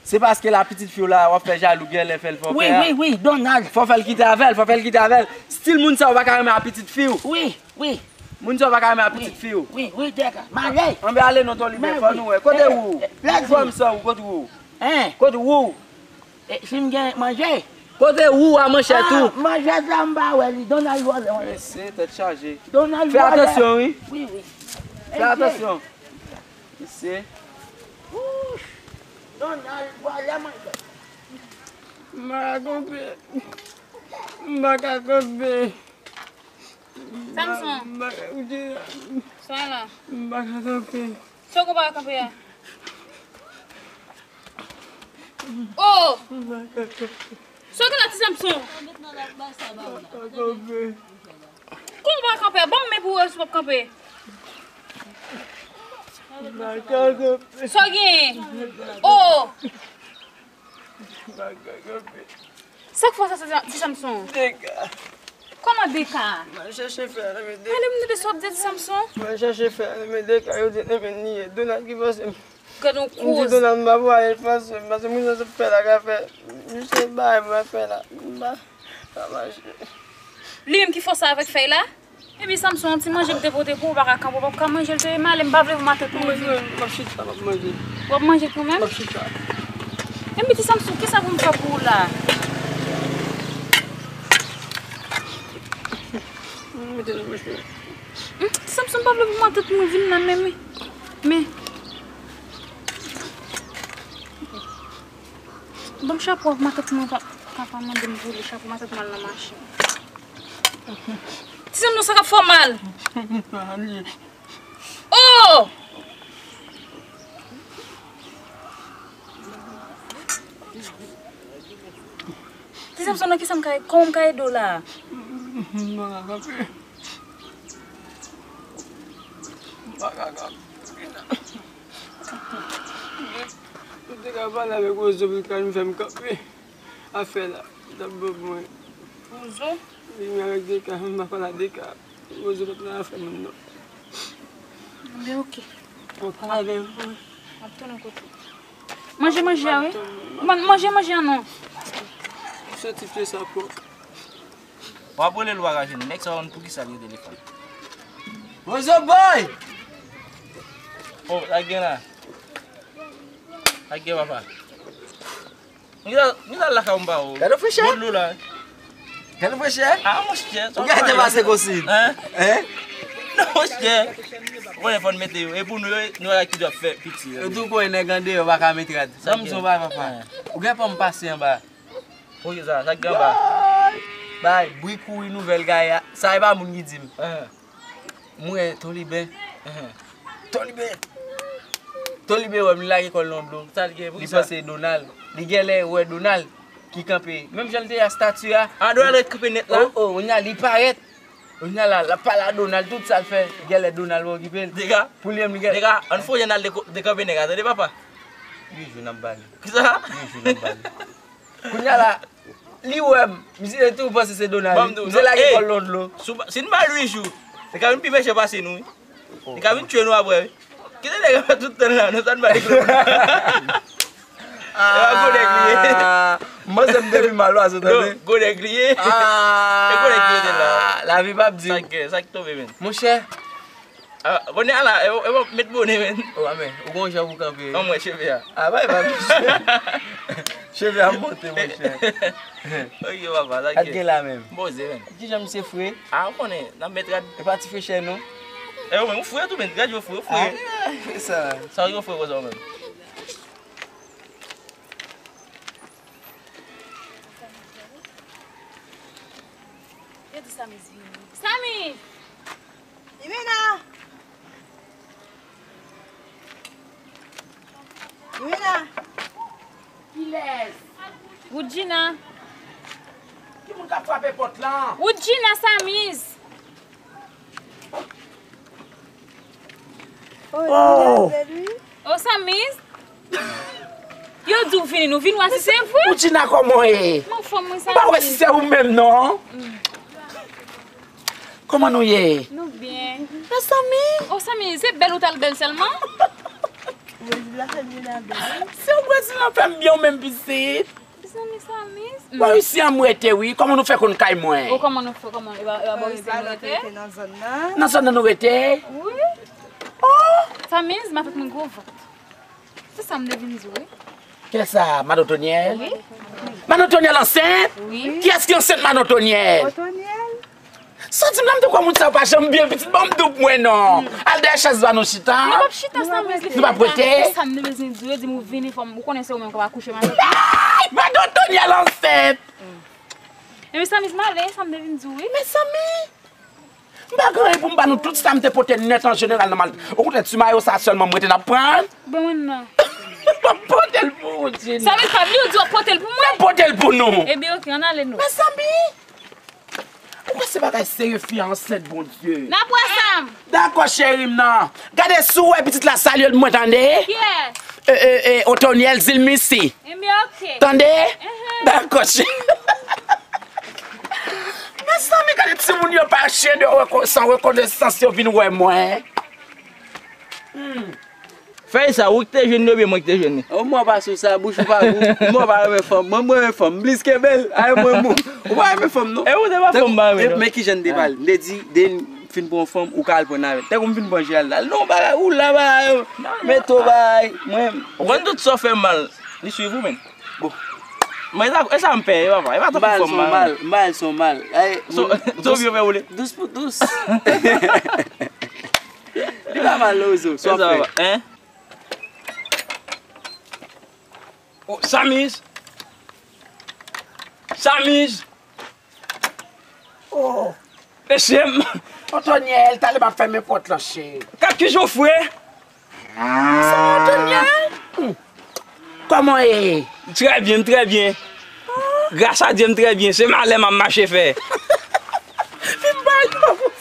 se paske la pitit fi w la, w ap fè jalou, genlè fè l fè w pè a. Wi, wi, wi, Donald. Fò w fè l kite avè l, fò w fè l kite avè l. Stil moun sa yo pa ka renmen a pitit fi w. Wi, wi. Moun sa yo pa ka renmen a pitit fi w. Wi, wi, Deka. M ale. Anben ale non, Toliben, fò nou wè. Kote ou? Ou fè m san ou, kote ou? Hein? Kote ou? E, si m gen manje? Kote ou a manchè tou? Ah, manchè sa m pa wè li. Donald vòlè, wè. Mesye, tèt chaje. Donald vòlè. Fè atansyon, wi. Wi, wi. Fè atansyon. Mesye. Donald, vwala mwen. M pa ka kanpe. M pa ka kanpe. Samson. M pa ka, ou di la. Sa la. M pa ka kanpe. Sa w konn pa kanpe a? Oh! M pa ka kanpe. Sa w gen la, ti Samson? M pa ka kanpe. Kòman w pa kanpe? Ban m men pou w wè si w p ap kanpe. M pa ka kanpe. Sa w genyen? Oh! M pa ka kanpe. Sa k fè w sa, ti Samson? Dega. Kòman dega? M al chèche fè a nan men Dega. Ale m tande sa w ap di, ti Samson. M al chèche fè a nan men Dega, yo di nan men li ye. Donald ki fòse m. Gad yon kouz. M di Donald m pa pwale, l fòse m, paske moun sa ap fè la ka fè. Misye bay mwen fè la. M pa ka mache. Li menm ki fòse avèk fèy la? Epi Samson, yon ti manje m te pote pou ou, ou pa ka kanpe, ou p ap ka manje l, te malè, m pa vle pou matant mwen vin. M ap chita, m ap manje. W ap manje kanmenm? M ap chita. Epi ti Samson, kisa pou m fè pou ou la? Mete nan bouch mwen. Hmm, ti Samson, m pa vle pou matant mwen vin la, men, men, men. Ban m chapo, matant mwen pa, pa, pa mande m pou li chapo, matant mwen al nan mache. Ti Samson, sa k ap fè w mal? Oh! Ti Samson, nan kisa m ka, kòman m ka ede w la? M pa ka kanpe. M pa ka kanpe. M te ka pale avèk Rozo pou l ka vin fè m kanpe. Afè la, li t ap ban mwen. Rozo? Li menm avèk Deka, m pa pale a Deka. Rozo pa t nan afè moun non. Anben, oke. Ou pale avè m. M ap tounen kote w. Manje manje a, wi. Man-, manje manje a non. Soti pye sa pòk. W ap rele l, w pa ka jwenn. Nèg sa w konn poukisa li rele telefòn. Rozo boy! Oh, sa k gen la? Sa k gen, papa? Mwen al lakay ou m pa wè w. Gade frechè. Gwo dlo la. Gade frechè. Ah, monchè, ou gade pase konsi. Hein? Hein? Non, monchè. Ou konnen fò n mete yo. E pou nou yo, nou wè ki djòb fè piti yo. Yo tou konnen nèg andeyò pa ka met rad. Sa m di w ba papa. Ou gen pòm pase anba. Pou ki sa? Sa k gen anba? Bay, bri kouri nouvèl gay a. Sa e pa moun ki di m. Mwen, Toliben. Toliben. Toliben wè m, li lage kò l nan dlo. Sa l gen pou ki sa? Li panse Donald. Li genlè wè Donald ki kanpe. Menm jan l te a stati a. Ah, Donald ret kanpe nèt la? Oh, oh, kounye a li parèt. Kounye a la, l ap pale a Donald, tout sa l fè. Genlè Donald wè okipe l. Dega. Pou li menm li gen. Dega, ann fouye n al deko-, dekanpe nèg la, tande papa? Uit jou n ap ba li. Kisa? Uit jou n ap ba li. Kounye a la, li wè m, misye tou panse se Donald. Ban m di w, misye lage kò l nan dlo. Si n ba l uit jou, li ka vin pi mechan pase nou, wi. Li ka vin tiye nou apre, wi. Kite nèg yo tout tan la, nou sa n ba li glo. E pa gwo nèg li ye. M panse m te pi mal pase w, tande. Gwo nèg li ye. E gwo nèg li ye la. Lavi p ap di. Sa k gen, sa k tonbe, menm. Monchè, Ah, kounye a la, e, e, met bone, men. Oh, amè, ou gon jan pou kanpe. An mwen, cheve a. Ah, bay, bay, monchè. Cheve a monte, monchè. Ok, papa, sa k gen la, menm. Poze, men. Ki jan misye fre? Ah, ou konnen, n ap met rad. E pa ti frechè, non? E, ou menm, ou fre tou, men. Gad, yo fre, ou fre. Ah, sa. Sa, yo fre, konsa, ou menm. Yo di Samiz vini. Samiz! Imena! Imena! Kilès? Woodjina! Ki moun k ap frape pòt lan? Woodjina, Samiz! Oh! Oh, Samiz! Yo di w vini, nou vin wè si se vre. Woodjina, kòman w ye? M anfòm, wi, Samiz. M pa wè si se ou menm, non. Kòman nou ye? Nou byen. Mezanmi! Oh, Samiz, se bèl ou t al bèl sèlman? Brezil la fè m byen a bèl, wi. Se w Brezil la fè m byen, ou menm pitit. Mezanmi, Samiz. Mwen isi an m rete wi. Kòman nou fè konn kay mwen? Oh, kòman nou fè, kòman? E pa, e pa bò isi an nou rete? Nan zòn nan. Nan zòn nan nou rete? Wi. Oh! Samiz, matant mwen gwo vant. Se sa m te vin di w, wi. Kilès sa? Madan Otonyèl? Wi. Madan Otonyèl ansent? Wi. Kiyès ki ansent Madan Otonyèl? Otonyèl. Santi m la, m te kwè moun sa yo pa janm byen pitit, ban m doup mwen non. Al dèyè chèz la nou chita. Nou p ap chita sa, Miss Lifita. Nou p ap rete. Sa m te bezwen di w, yo di m ou vini fò m, ou konnen se ou menm k ap akouche maten. Ay! Madan Tonyèl ansent! E mezanmi, m ale, sa m te vin di w, wi. Mezanmi! M pa gen anyen pou m ba nou tout sa m te pote nèt an jeneral nan mal. Okontrè, ti mayo sa sèlman m rete n ap pran. Ban mwen nan. M ap pote l pou ou, Djina. Sa vle di pa vle ou di w ap pote l pou mwen? M ap pote l pou nou. Ebyen, oke, ann ale nou. Mezanmi! Ou kwè se bagay serye fi a ansent, Bondye? N ap wè sa. Dakò, cheri m nan. Gade si w wè pitit la, salye l pou mwen, tande? Kiyès? E, e, e, Otonyèl, di l mèsi. Ebyen, oke. Tande? Dakò, cheri. Mezanmi, gade timoun yo pa chen de reko-, san rekonesans yo vin wè mwen. Fèy sa, ou ki te jwenn li oubyen mwen ki te jwenn li? Ou mò pa sou sa, bouch ou pa gou. Mò pa renmen fanm. Mwen, mwen renmen fanm. M plis ke bèl. Ay, mwen, mwen. Ou pa renmen fanm, non. E ou te pa fanm, pa renmen, non. Men kijan m te pale. M te di, de fin pran fanm, ou ka al pran avè l. Tankou m fin pran Gérald la. Non, bagay, ou la, bagay, yo. Mete w, bagay. Mwen. Ou konn tout sa w fè m mal. Li swiv ou menm. Bon. Mwen, e sa, e sa m pè, e papa. E pa tankou fanm, bagay. M ba l son mal. M ba l son mal. Ay, son vye fè woule. Dous pou dous. Li pa mal, non, Ozo. Sa w ap fè? Hein? Oh, Samiz! Samiz! Oh, mesye m! Otonyèl, talè m ap fèmen pòt lan, cheri. Gad kijan w fre! Sa Otonyèl? Hmm. Kòman w ye? Trè byen, m trè byen. Gras a Dye, m trè byen. Se malè m ap mache fè. Vin ba nou.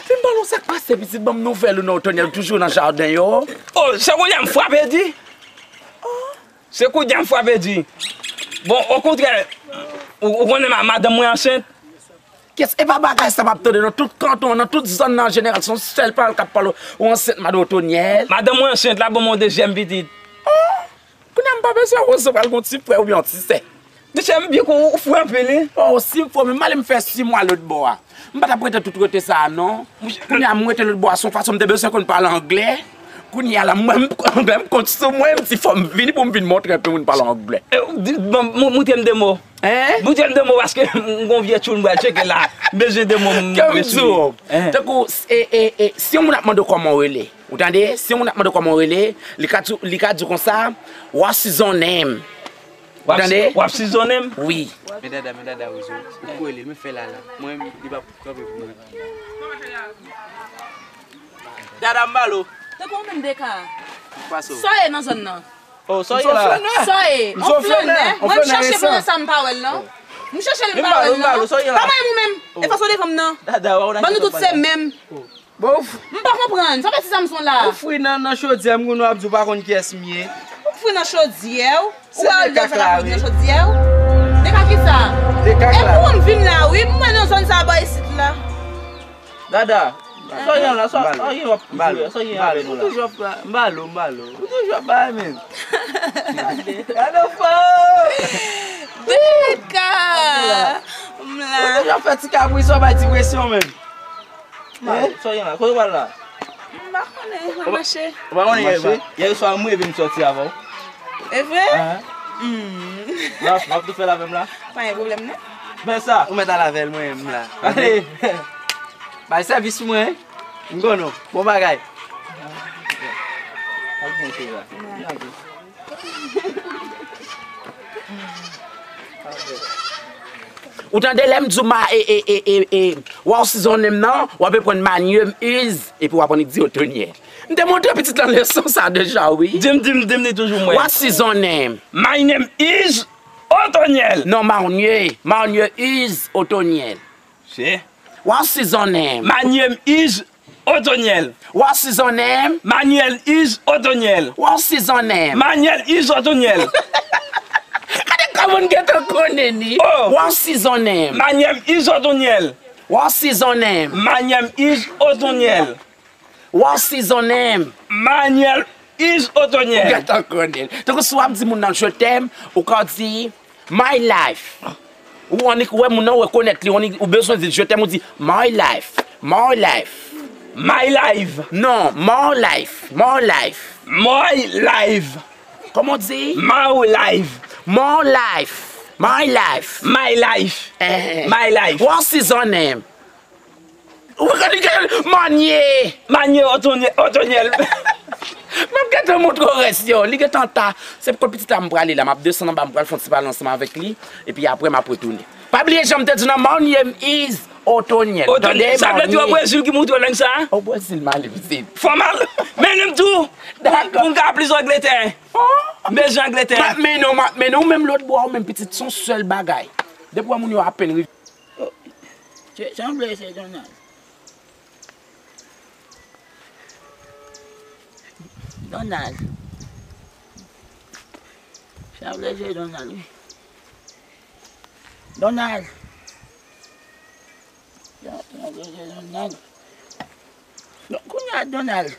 Vin ba nou sa k pase, pitit, ban m nouvèl ou non, Otonyèl, ou toujou nan jaden yo? Oh, se kounye a m frape di. Se kounye a m frape di. Bon, okontrè, ou, ou konnen ma-, madanm mwen ansent. Kiyès, e pa bagay sa m ap tande nan tout kanton an, nan tout zòn nan an jeneral, se yon sèl pawòl k ap pale, ou ansent, madan Otonyèl. Madanm mwen ansent, l ap ban mwen yon dezyèm pitit. Oh! Kounye a m pa bezwen wè si w pral gen yon ti frè oubyen yon ti sè. Mesye, m byen kou ou fre anpil, wi. Oh, si m fre, men m ale m fè sis mwa lòt bò a. M pa t ap rete tout rete sa a, non. Kounye a m rete lòt bò a, se yon fason m te bezwen konn pale anglè. Kounye a la, mwen, m, anglè m kont sou mwen, m di fò m vini pou m vin montre anpil moun pale anglè. E, di, bon, mou-, moutre m de mo. Hein? Moutre m de mo, paske m gon vye tchoul m pral tcheke la. M bezwen de mo, m eseye. Kè m di w, tankou, e, e, e, si yon moun ap mande w kòman w rele, ou tande? Si yon moun ap mande w kòman w rele, li ka di, li ka di w konsa, "What's your name?" Ou tande? W ap sizonnen m? Wi. Men dada, men dada, Ozo, ou kwele, men fè la la. Mwen, li p ap kanpe pou mwen. Dada, m ba l ou. Tankou w menm de ka. Pase w. Sa w ye nan zòn nan? Oh, sa w ye la? Sa w ye? On flannè. Mwen, m chèche flannè sa, m pa wè l, non. M chèche l, m pa wè l, non. Pa manyen m ou menm. E fas w devan m, non. Dada, w a wè w nan. Ban nou tout se menm. Bon, ou f- M pa konprann. Sa fè ti Samson la? Ou fri nan, nan chodyè, m konnen w ap di w pa konn kiyès m ye. Ou fri nan chodyè, w? Ou pa wè l dèyè sa la fri nan chodyè, w? De ka ki sa? De ka la. E pou m vin la, wi. M wè nan zòn sa bò isit la. Dada, sa w gen la, sa w gen w ap jwe, sa w gen avè nou la? Ou toujou ap ba-, m ba l ou, m ba l ou. Ou toujou ap bay, men. Gade w fò! De ka! M la. Ou toujou ap fè ti kabri, sa w bay ti presyon, men. Mal, sa w gen la? Kote w pral la? M pa konnen, m ap mache. Ou pa konnen yè, yè swa m reve m sòti avè w. E vre? Ahan. Hmm. N ap, n ap tou fè l avè m la? Pa gen pwoblèm, non. Men sa. Ou mèt al avè l, mwen, m la. Ale. Bay sèvis pou mwen, wi. M konnen w. Bon bagay. Al pran cheve a. Ou tande lè m di w ma, e, e, e, e, e, w a sizonnen m nan, w ap reprann my name is, epi w ap annik di Otonyèl. M te montre pitit lan leson sa deja, wi. Di m, di m, di m, li toujou mwen. W a sizonnen m. My name is Otonyèl. Non, my name, my name is Otonyèl. Se. W a sizonnen m. My name is Otonyèl. W a sizonnen m. My name is Otonyèl. W a sizonnen m. My name is Otonyèl. Gade kòman m gentan konnen li. Oh. W a sizonnen m. My name is Otonyèl. W a sizonnen m. My name is Otonyèl. W a sizonnen m. My name is Otonyèl. Ou gentan konnen. Tankou si w ap di moun nan je t'aime, ou ka di my life. Ou annik wè moun nan rekonèt li, ou annik, ou bezwen di je t'aime, ou di my life, my life. My life. Non, my life, my life. My life. Kòman w di? My life. My life, my life. My life. Eh, eh. My life. W a sizonnen m. Ou konn li gen manye. Manye, Otonyèl, Otonyèl. M ap gentan montre w rès yo. Li gentan ta. Se pou pitit la m prale la. M ap desann anba, m pral fè yon ti pale ansanm avèk li. Epi apre, m ap retounen. Pa bliye jan m te di w nan, my name is Otonyèl. Tande, Otonyèl, sa vle di o Brezil ki montre w lang sa? O Brezil m ale, pitit. Fò m al. Mennen m tou. Dakò. Pou m ka plis Angletè. Oh. M bezwen Angletè. M ap mennen w, m ap mennen w, ou menm lòt bò a, ou menm pitit, se yon sèl bagay. Depi w wè moun yo apèn rive. Oh, se, sanble se Donald. Donald. Sanble se Donald, wi. Donald. Sanble se Donald. Don-, kounye a, Donald.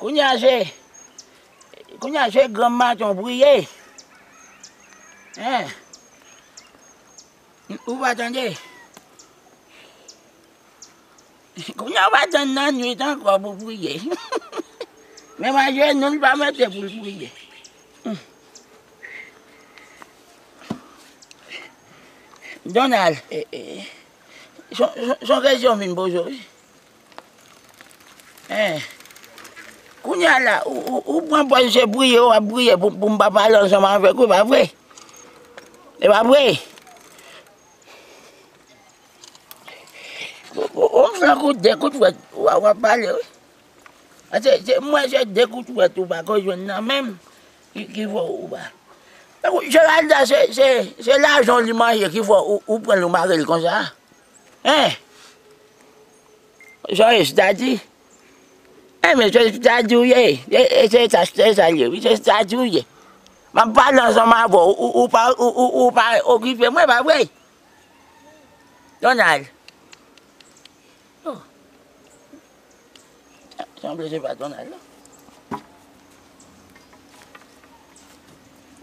Kounye a, se, kounye a, se granm maten w priye. Hein? Ou pa tande? Kounye a w pa tann nan nwit ankò pou priye. Menm ajenou l pa mete pou l priye. Donald, e, e, son, son, son kesyon m vin poze w, wi. Hein. Kounye a la, ou, ou, ou pran pòz se priye, w ap priye pou, pou m pa pale ansanm avèk ou, e pa vre? E pa vre? Ou, ou, ou fè kou de kout fwèt, w a, w ap pale, wi. A, se, se, mwen, se de kout fwèt ou pa ko jwenn nan men m ki, ki fè ou pa. Donk, Geralda, se, se, se lajan li manje ki fè ou, ou pran l ou mare l konsa? Hein? Sa w ye, sitadi? Enben, se sitadi w ye. E, e, se sa, se sa l ye, wi, se sitadi w ye. M ap pale ansanm avè w, ou, ou pa, ou, ou, ou pa okipe mwen, pa vre? Donald. Oh. Sanble se pa Donald, non.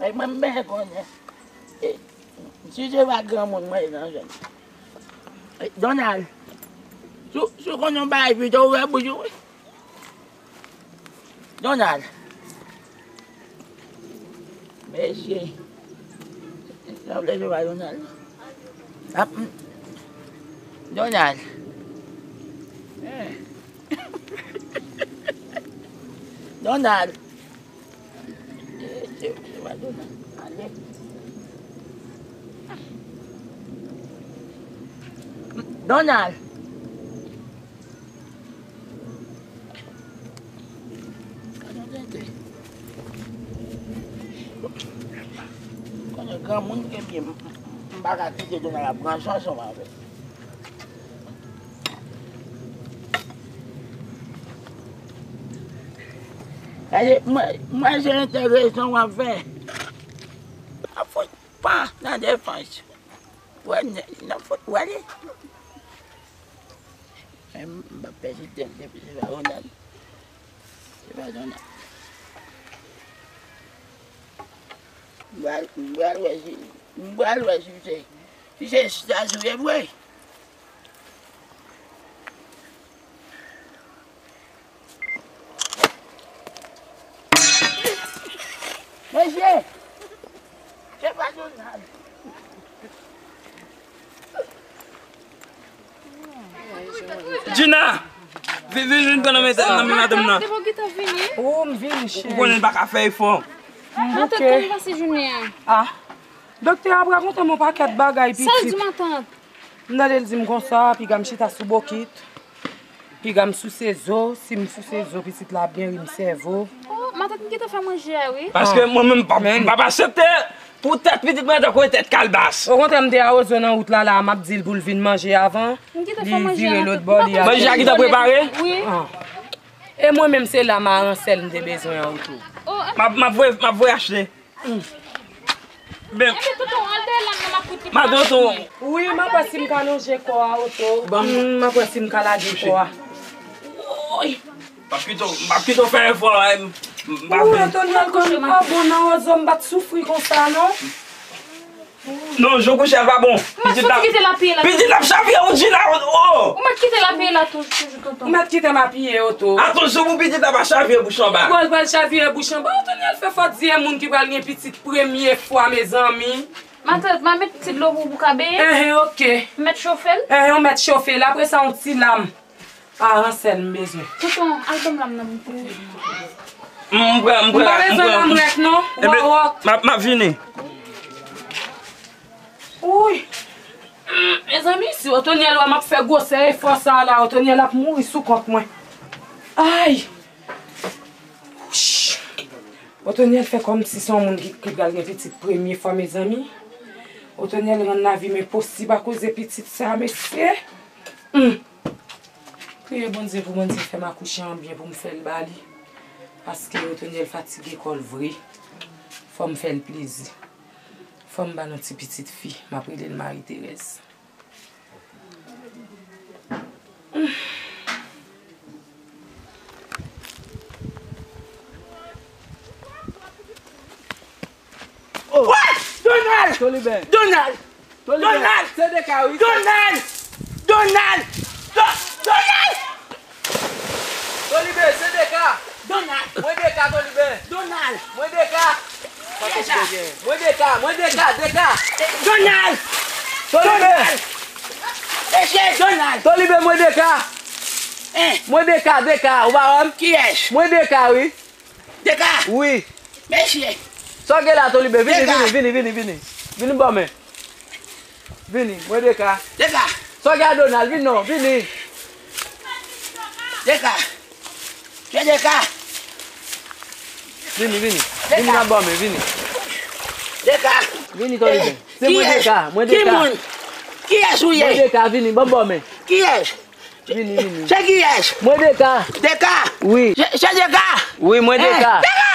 Ay, mwen, m bezwen konnen. E, si se pa granmoun mwen ye nan zòn. E, Donald, si w, si w konnen yon bagay pito, ouvè bouch ou, wi. Donald. Mesye. Sanble se pa Donald. Ap, Donald. Eh. Donald. Eh, se, se pa Donald. Ale. Donald. Gad yon tenten. Konnen granmoun ke m ye, m, m, m pa ka kite Donald ap pran san ansanm avè m. Gade, mwen, mwen se entèresan w ap fè. Ap fout pa nan defans. Wè, n-, nan fout, wè li. Men m p ap pèdi tan depi se pa Ronald. Se pa Ronald. M pral, m pral wè si, m pral wè si se, si se staj ou ye vre. Mesye! Se pa Donald. Gina! Vin, vin, vin pran nan men, nan men madanm nan. Depi w gentan vini. Oh, m vini, cheri. Ou konnen l pa ka fè efò. Matant, kòman pase jounen an? Ah. Doktè a rakonte m yon pakèt bagay, pitit. Sa l di, matant? M tande l di m konsa, piga m chita sou bokit, piga m souse zo, si m souse zo, pitit la ap geri m sèvo. Oh, matant, m gentan fè manje a, wi. Paske mwen menm, m p ap, m p ap aksepte pou tèt pitit mwen tankou yon tèt kalbas. Okontrè, m te awoze nan wout la, la, m ap di l pou l vin manje avan. M gentan fè manje a, matant. Li vire lòt bò, li al. Manje a gentan prepare? Wi. Ah. E mwen menm, se la maransèl m te bezwen an tou. Oh, m ap, m ap voye, m ap voye achte. Ben. Ebyen, tonton, al dèyè la, m ap koute. Madanm, tonton. Wi, m ap wè si m ka lonje kò a, oto. Ban m. Mm, m ap wè si m ka lage kò a. Woy. M ap kite w, m ap kite w fè efò a, m, m pa vle. Wi, Otonyèl, kòm m pa bon nan wozo, m pa t soufri konsa, non. Non, jan w kouche a pa bon. Pitit la, pitit la ap chavire, ou di la, oh! Ou mèt kite l apiye la tou, toujou, tonton. Ou mèt kite m apiye, oto. Atansyon pou pitit la pa chavire bouch anba. Bon, l pral chavire bouch anba. Otonyèl fè fò di e moun ki pral gen pitit premye fwa, mezanmi. Matant, m a met ti dlo pou, pou w ka benyen. Enhen, oke. M mèt chofe l. Enhen, ou mèt chofe l. Apre sa, yon ti lam. Paran sèl m bezwen. Tonton, al ban m lam nan pou m pran. M pran, m pran, m pran. M pa bezwen lam rèk non. Wòwòk. M ap, m ap vini. Wouy. Mezanmi, si Otonyèl wè m ap fè gwosè efò sa la, Otonyèl ap mouri sou kont mwen. Ay! Wouch! Otonyèl fè kòmsi se yon moun ki, ki pral gen pitit premye fwa, mezanmi. Otonyèl rann lavi m enposib akoz de pitit sa, mesye. Hmm. Priye Bondye pou Bondye fè m akouche an byen pou m fè l ba li. Paske Otonyèl fatige kò l vre. Fò m fè l plezi. Fò m ba nou ti pitit fi, m ap rele l Marie Thérèse. Oh! Donald! Tolibè! Donald! Tolibè! Donald! Se de ka, wi. Donald! Donald! Do- Donald! Tolibè, se de ka! Donald! Mwen de ka, Tolibè! Donald! Mwen de ka! Kiyès sa? Mwen de ka, mwen de ka, de ka! Donald! Tolibè! Mesye Donald! Tolibè, mwen de ka! Hein? Mwen de ka, de ka, ou pa wè m? Kiyès? Mwen de ka, wi. De ka! Wi. Mesye! Sa w gen la, Tolibè? Vini, de ka! Vini, vini, vini, vini. Vini, bò men. Vini, mwen de ka. De ka! Sa w gen a Donald? Vini non, vini. De ka! Mesye de ka! Vini, vini. De ka! Vini nan bò men, vini. De ka! Vini, Tolibè. Eh, se mwen de ka, mwen de ka. Ki moun? Kiyès ou ye? Mwen de ka, vini, ban m bò men. Kiyès? Vini, vini. Se kiyès? Mwen de ka. De ka? Wi. Se, se de ka? Wi, mwen de ka. Eh, de ka!